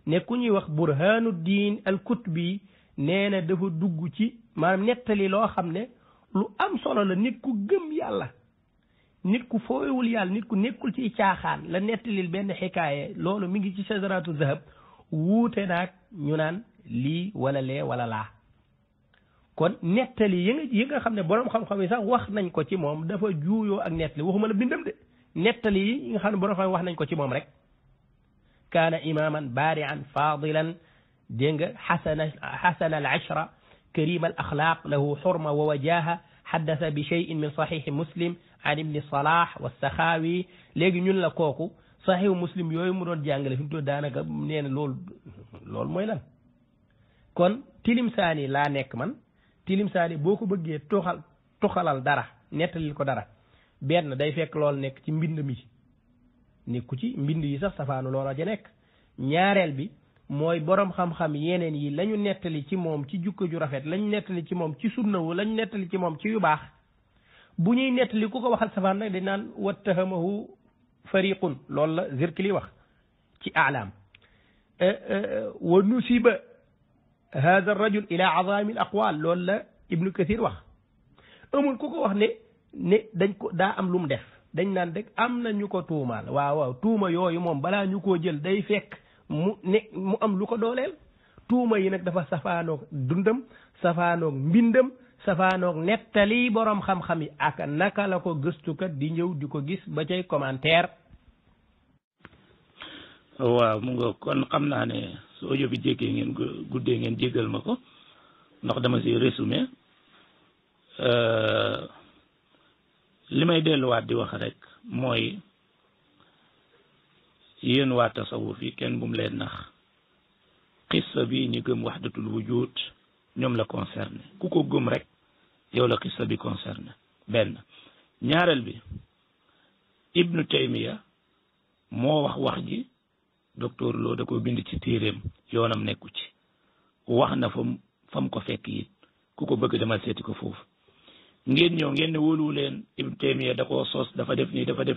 ne ku ñuy wax Burhanuddin al-Kutbi nee na dafa dugg ci maanaam nettali loo xam ne lu am solo la nit ku gëm yàlla nit ku fooyewul yàlla nit ku nekkul ci caaxaan la nettalil benn xikaaye loolu mi ngi ci Shajaratu Zahab wuute naag ñu naan lii wala lee wala laa kon nettali yi nga xam ne borom xam-xam yi sax wax nañ ko ci moom dafa juuyoo ak nettali waxuma la bindam de nettali yi nga xam ne borom xam wax nañ ko ci moom rek kaana imaman baarian fadilan dégg nga xasana al ashra karima al axlaaq lahu xurma wa wajaha xaddasa bi cheyin min saxiixi muslim an ibni salah wa saxaawi léegi ñun la kooku saxiixu muslim yooyu mu doon jàngale fi mu toll daanaka nee na loolu mooy lan kon Tilimsaani laa nekk man Tilimsaani boo ko bëggee tuxalal dara nettalil ko dara benn day fekk loolu nekk ci mbind mi nekku ci mbind yi sax safaanu loola ja nekk ñaareel bi mooy borom xam-xam yeneen yi lañu nettali ci moom ci jukko ju rafet lañu nettali ci moom ci sunna wu lañu nettali ci moom ci yu baax bu ñuy nettali ku ko waxal safaan nag dañ naan wattahamahu fariqun loolu la Zirkili wax ci alam wa nusiba hada rajul ila azami al aqwal loolu la Ibnu Kathir wax amul ku ko wax ne dañ ko daa am lu mu def dañ naan rek am na ñu ko tuumaal waaw tuuma yooyu moom balaa ñu koo jël day fekk mu am lu ko dooleel tuuma yi nag dafa safaanoog dundam safaanoog mbindam safaanoog nettali borom xam-xam yi ak naka la ko gëstukat di ñëw di ko gis ba cay commentaire. waaw mu nga kon xam naa ne soo yóbbi jéggee ngeen guddee ngeen jéggal ma ko ndax dama si résumé li may delluwaat di wax rek mooy yéen waa tasawuf yi kenn bu mu leen nax xissa bi ñu gëm wahdatul wujud ñoom la concerné ku ko gëm rek yow la xissa bi concerné benn ñaareel bi Ibnu Taymiya moo wax ji docteur Lo da ko bind ci téeréem yoonam nekku ci wax na fam ko fekk it ku ko bëgg demal seeti ko foofu ngeen ñëw ngeen ne wóoluwu leen Ibnu Taymiya da koo sos dafa def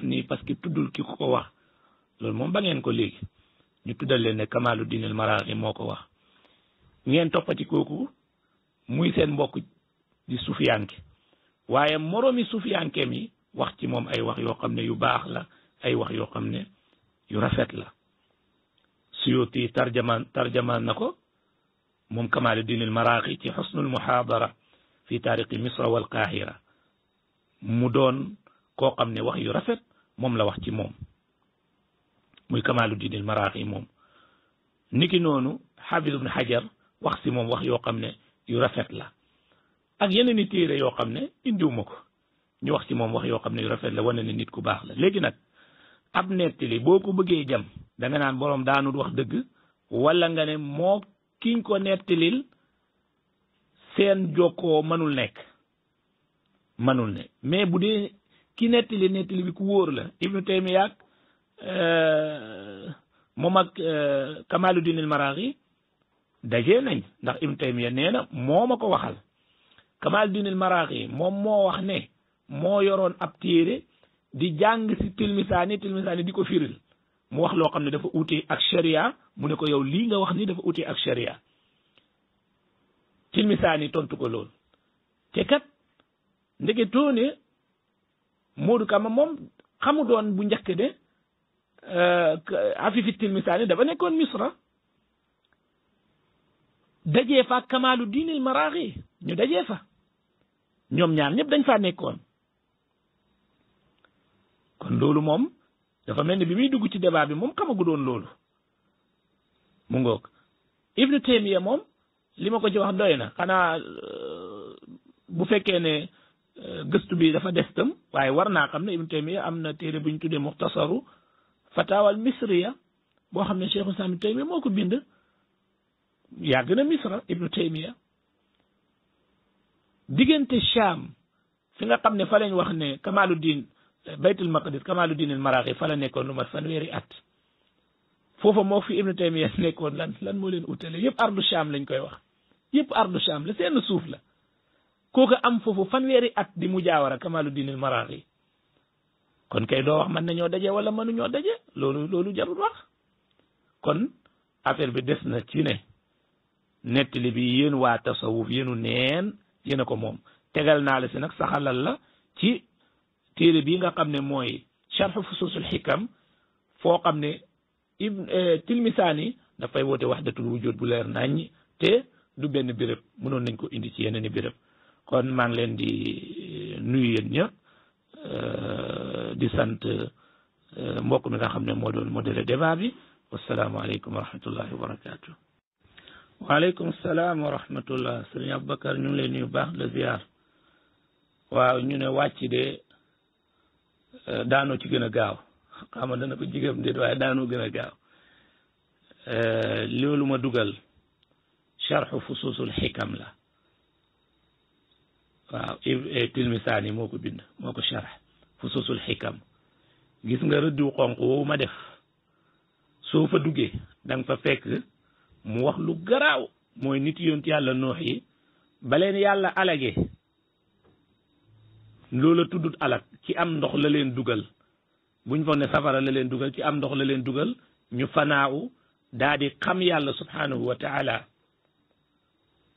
nii parce que tuddul ki ko wax loolu moom ba ngeen ko léegi ñu tuddal leen ne Kamaluddin al-Maraghi moo ko wax ngeen toppati kooku muy seen mbokk di sufiyanke waaye moromi sufiyanke mi wax ci moom ay wax yoo xam ne yu baax la ay wax yoo xam ne yu rafet la Suyuti tarjamaan na ko moom Kamaluddin al-Maraghi ci xusnul muhaadara fi taarixi Misra wal Qahira mu doon koo xam ne wax yu rafet moom la wax ci moom muy Kamaluddin al-Maraghi moom niki noonu Hafiz ibn Hajar wax si moom wax yoo xam ne yu rafet la ak yeneen i téere yoo xam ne indiwuma ko ñu wax ci moom wax yoo xam ne yu rafet la wane ne nit ku baax la léegi nag ab nettali boo ko bëggee jam da nga naan boroom daanul wax dëgg wala nga ne moo kiñ ko nettalil seen jokkoo mënul nekk mais bu dee ki nettali bi ku wóor la Ibnu Taymiya ak moom ak Kamaluddin al-Maraghi dajee nañ ndax Ibnu Taymiya nee na moo ma ko waxal Kamaluddin al-Maraghi moom moo wax ne moo yoroon ab téere di jàng si tilmisaani di ko firil mu wax loo xam ne dafa ute ak sharia mu ne ko yow lii nga wax ni dafa ute ak sharia tilmisaani tontu ko lool te kat ndeke toone Modou Kama moom xamu doon bu njëkk de Afifi tilmisaani dafa nekkoon Misra dajee fa Kamaluddin al-Maraghi ñu dajee fa ñoom ñaar ñëpp dañ faa nekkoon kon loolu moom dafa mel ni bi muy dugg ci débat bi moom xamagu doon loolu mu ngoog Ibnu Taymiya moom li ma ko ci wax doy na xanaa bu fekkee ne gëstu bi dafa des tam waaye war naa xam ne Ibnu Taymiya am na téere bu ñu tuddee Muxtasaru Fataawal Misriya boo xam ne Cheikhul Islam Ibnu Taymiya moo ko bind yàgg na Misra Ibnu Taymiya diggante Sham fi nga xam ne fa lañ wax ne Kamaluddin Baytul Maqdis Kamaluddin al-Maraghi fa la nekkoon lu mat fanweeri at foofa moo fi Ibnu Taymiya nekkoon lan moo leen utale yëpp ardu Sham lañ koy wax yëpp ardu Sham la seen suuf la kooku am foofu fanweeri at di mujaawara Kamaluddin al-Maraghi kon kay doo wax mën nañoo daje wala mënuñoo daje loolu jarul wax kon affaire bi des na ci ne nettali bi yéen waa tasawuf yéenu neen yéen a ko moom tegal naa la si nag saxalal la ci téere bii nga xam ne mooy sharh fususul hikam foo xam ne tilmisaani dafay woote wahdatul wujud bu leer naññ te du benn béréb mënoon nañ ko indi ci yeneen i béréb kon maa ngi leen di nuyu yéen ñëpp di sant mbokk mi nga xam ne moo doon modéré débat bi wasalaamaaleykum wa rahmatullahi wa barakatuh waaleykum salaam wa rahmatullah sëriñ Aboubacar ñu ngi lay nuyu baax la ziar waaw ñu ne wàcc de daanoo ci gën a gaaw xam nga dana ko jigam déet waaye daanoo gën a gaaw loolu ma dugal sharhu fususul hikam la waaw tilmisaani moo ko bind moo ko sharh fususul hikam gis nga rëddu xonq woowu ma def soo fa duggee da nga fa fekk mu wax lu garaaw mooy nit yonent yàlla noox yi baleen yàlla alage loola tuddut alag ci am ndox la leen dugal buñ foog ne safara la leen dugal ci am ndox la leen dugal ñu fanaaw daa di xam yàlla subhanahu wa taala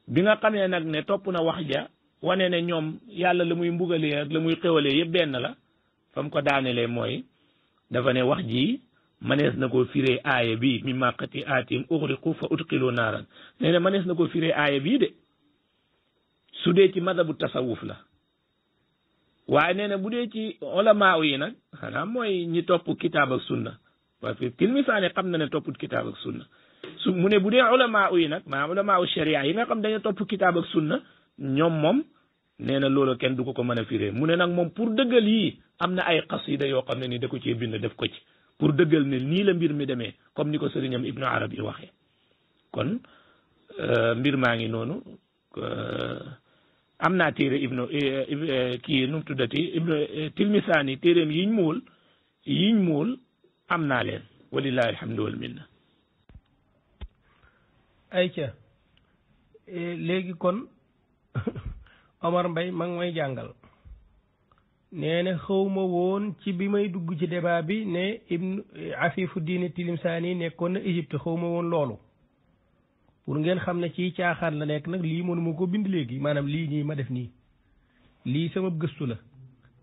bi nga xamee nag ne topp na wax ja wane ne ñoom yàlla la muy mbugalee ak la muy xewalee yëpp benn la fa mu ko daanelee mooy dafa ne wax ji manees na koo firee aaya bi mimma qati'aatihim ughriqu fa udxilu naaran nee na manees na koo firee aaya bii de su dee ci madhabu tasawuf la waaye nee na bu dee ci ulama yi nag xanaa mooy ñi topp kitaab ak sunna parce que Tilmisaani xam na ne topput kitaab ak sunna su mu ne bu dee ulama yi nag maanaam ulama sharia yi nga xam dañu topp kitaab ak sunna ñoom moom nee na loolu kenn du ko mën a firee mu ne nag moom pour dëggal yii am na ay xasida yoo xam ne ni da ko cee bind def ko ci pour dëggal ne nii la mbir mi demee comme ni ko sëriñam Ibnu Arabi waxee kon mbir maa ngi noonu am naa téere kii nu mu tuddati Tilmisaani téereem yiñ muul am naa leen walillahi alhamdu wal minna. ayca léegi kon Omar Mbaye ma ngi may jàngal nee na xawma woon ci bi may dugg ci débat bi ne Ibnu Afifu Diine Tilmisaani nekkoon na Égypte xawma woon loolu pour ngeen xam ne ci caaxaan la nekk nag lii mënuma ko bind léegi maanaam lii nii ma def nii lii sama gëstu la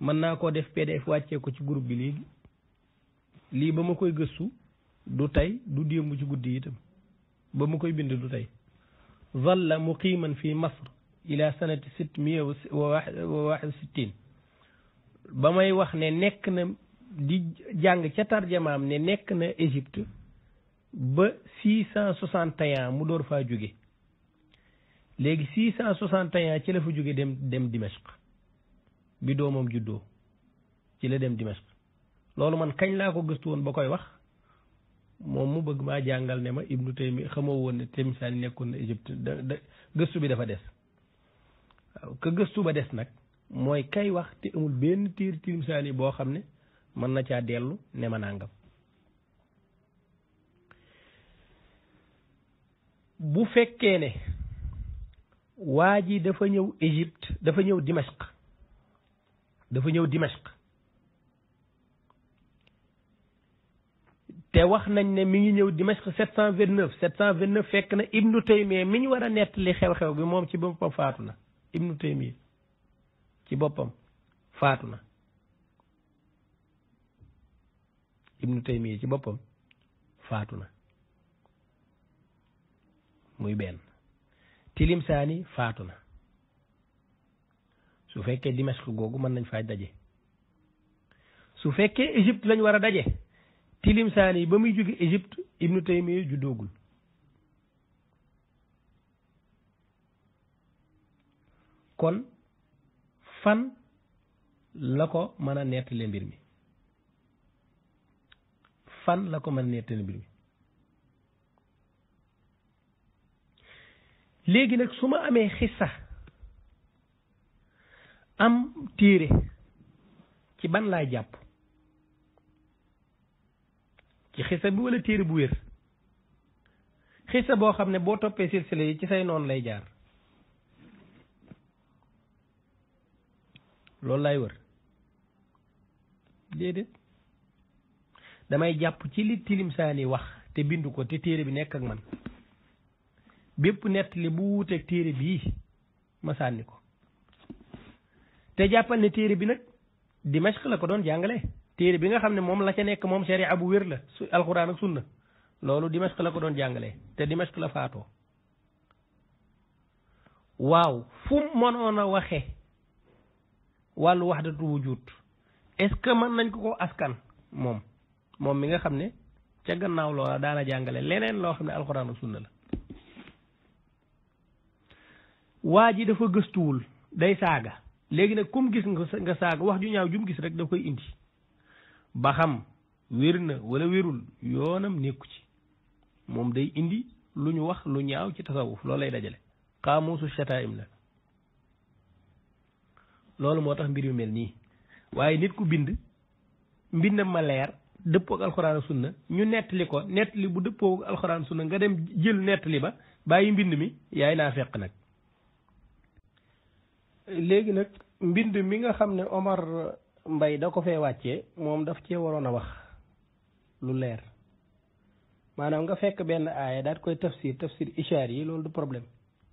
mën naa koo def PDF wàccee ko ci groupe bi léegi lii ba ma koy gëstu du tey du démb ci guddi itam ba ma koy bind du tey zalla muqiman fi Masr ila sanati 661 ba may wax ne nekk na di jàng ca tarjamaam ne nekk na Égypte ba 661 mu door faa jóge léegi 661 ci la fa jóge dem Dimashq bi doomam juddoo ci la dem Dimashq loolu man kañ laa ko gëstu woon ba koy wax moom mu bëgg maa jàngal ne ma Ibnu Taymiya xamoo woon ne Tilmisaani nekkoon na Égypte gëstu bi dafa des waaw ka gëstu ba des nag mooy kay wax te amul benn téere Tilmisaani boo xam ne mën na caa dellu ne ma nàngam bu fekkee ne waa ji dafa ñëw Égypte dafa ñëw Dimashq te wax nañ ne mi ngi ñëw Dimashq 729 fekk na Ibnu Taymiya mi ñu war a nettali xew-xew bi moom ci boppam faatu na Ibnu Taymiya ci boppam faatu na Ibnu Taymiya ci boppam faatu na muy benn Tilimsaani faatu na su fekkee Dimashq googu mën nañ faa daje su fekkee Égypte lañ war a daje Tilimsaani ba muy jóge Égypte Ibnu Taymiya juddoogul kon fan la ko mën a nettali mbir mi fan la ko mën a nettali mbir mi léegi nag su ma amee xissa am téere ci ban laay jàpp ci xissa bi walla téere bu wér xissa boo xam ne boo toppee silsila yi ci say noonu lay jaar loolu laay wër déedéet damay jàpp ci li Tilimsaani wax te bindu ko te téere bi nekk ak man bépp nettali bu wuuteeg téere bii ma sànni ko te jàppal ne téere bi nag Dimashq la ko doon jàngale téere bi nga xam ne moom la ca nekk moom sharia bu wér la su alxuraan ak sunna loolu Dimashq la ko doon jàngale te Dimashq la faatoo waaw fu mënoon a waxe wàllu wahdatu wujud est-ce que mën nañ ko askan moom mi nga xam ne ca gannaaw loola daana jàngale leneen loo xam ne alxuraan ak sunna la waa ji dafa gëstuwul day saaga léegi nag kum gis nga saaga wax ju ñaaw jum gis rek da koy indi ba xam wér na wala wérul yoonam nekku ci moom day indi lu ñu wax lu ñaaw ci tasawuf loolu lay dajale xaamuusu shataim la loolu moo tax mbir yu mel nii waaye nit ku bind mbindam ma leer dëppoo ak alxuraan ak sunna ñu nettali ko nettali bu dëppoo ak alxuraan sunna nga dem jël nettali ba bàyyi mbind mi yaay naa fekk nag léegi nag mbind mi nga xam ne Omar Mbaye da ko fee wàccee moom daf cee waroon a wax lu leer maanaam nga fekk benn aaya daal koy tafsir ishaar yi loolu du problème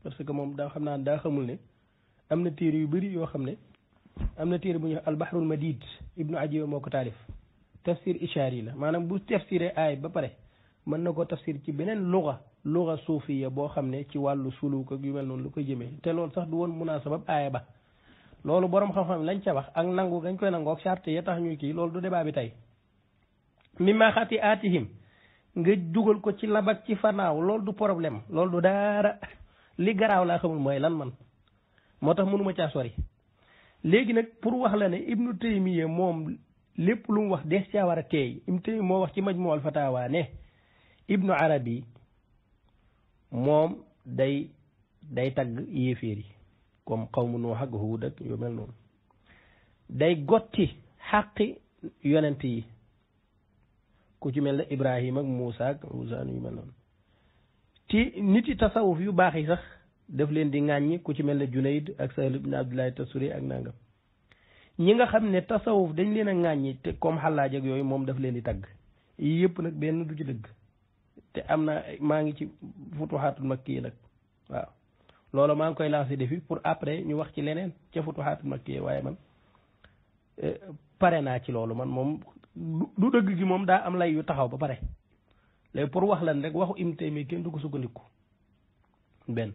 parce que moom daa xam naa daa xamul ne am na téere yu bëri yoo xam ne am na téere bu ñuy albahrul madid ibnu ajiba moo ko taalif tafsir ishaari la maanaam bu tafsiree aay ba pare mën na ko tafsir ci beneen luga suufiya boo xam ne ci wàllu suluk ak yu mel noonu lu koy jëmee te loolu sax du woon munaasabab aaya ba loolu borom xam-xam lañ ca wax ak nangu dañ koy nangoo ak charte ya tax ñuy kii loolu du débat bi tey mimma xati aatihim nga dugal ko ci labak ci fanaaw loolu du problème loolu du dara li garaaw laa xamul mooy lan man moo tax mënuma caa sori léegi nag pour wax la ne ibnu taymiya moom lépp lu mu wax des caa war a teey ibnu taymiya moo wax ci majmuul fatawa ne ibnu arabi moom day tagg yéeféer yi comme xawmu Nuux ak Huud ak yu mel noonu day gotti xaqi yonent yi ku ci mel ne Ibrahima ak Muusa ak Usaan yu mel noonu ci nit yi tasawuf yu baax yi sax daf leen di ŋàññi ku ci mel ne Junayd ak Sahl ibn Abdullahi Tasuri ak nangam ñi nga xam ne tasawuf dañ leen a ŋàññi te comme Xallaaj ak yooyu moom daf leen di tagg yii yëpp nag benn du ci dëgg te am na maa ngi ci futuxaatul makki nag waaw loolu maa ngi koy lancé défi pour après ñu wax ci leneen ca futuxaatul makki waaye man pare naa ci loolu man moom du dëgg gi moom daa am lay yu taxaw ba pare léegi pour wax lan rek waxu Ibnu Taymiyya kenn du ko sukkandiku benn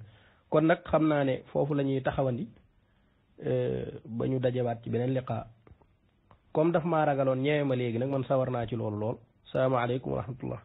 kon nag xam naa ne foofu la ñuy taxawandi ba ñu dajewaat ci beneen liqaa comme daf maa ragaloon ñëwee ma léegi nag man sawar naa ci loolu lool salaamaaleykum wa rahmatullah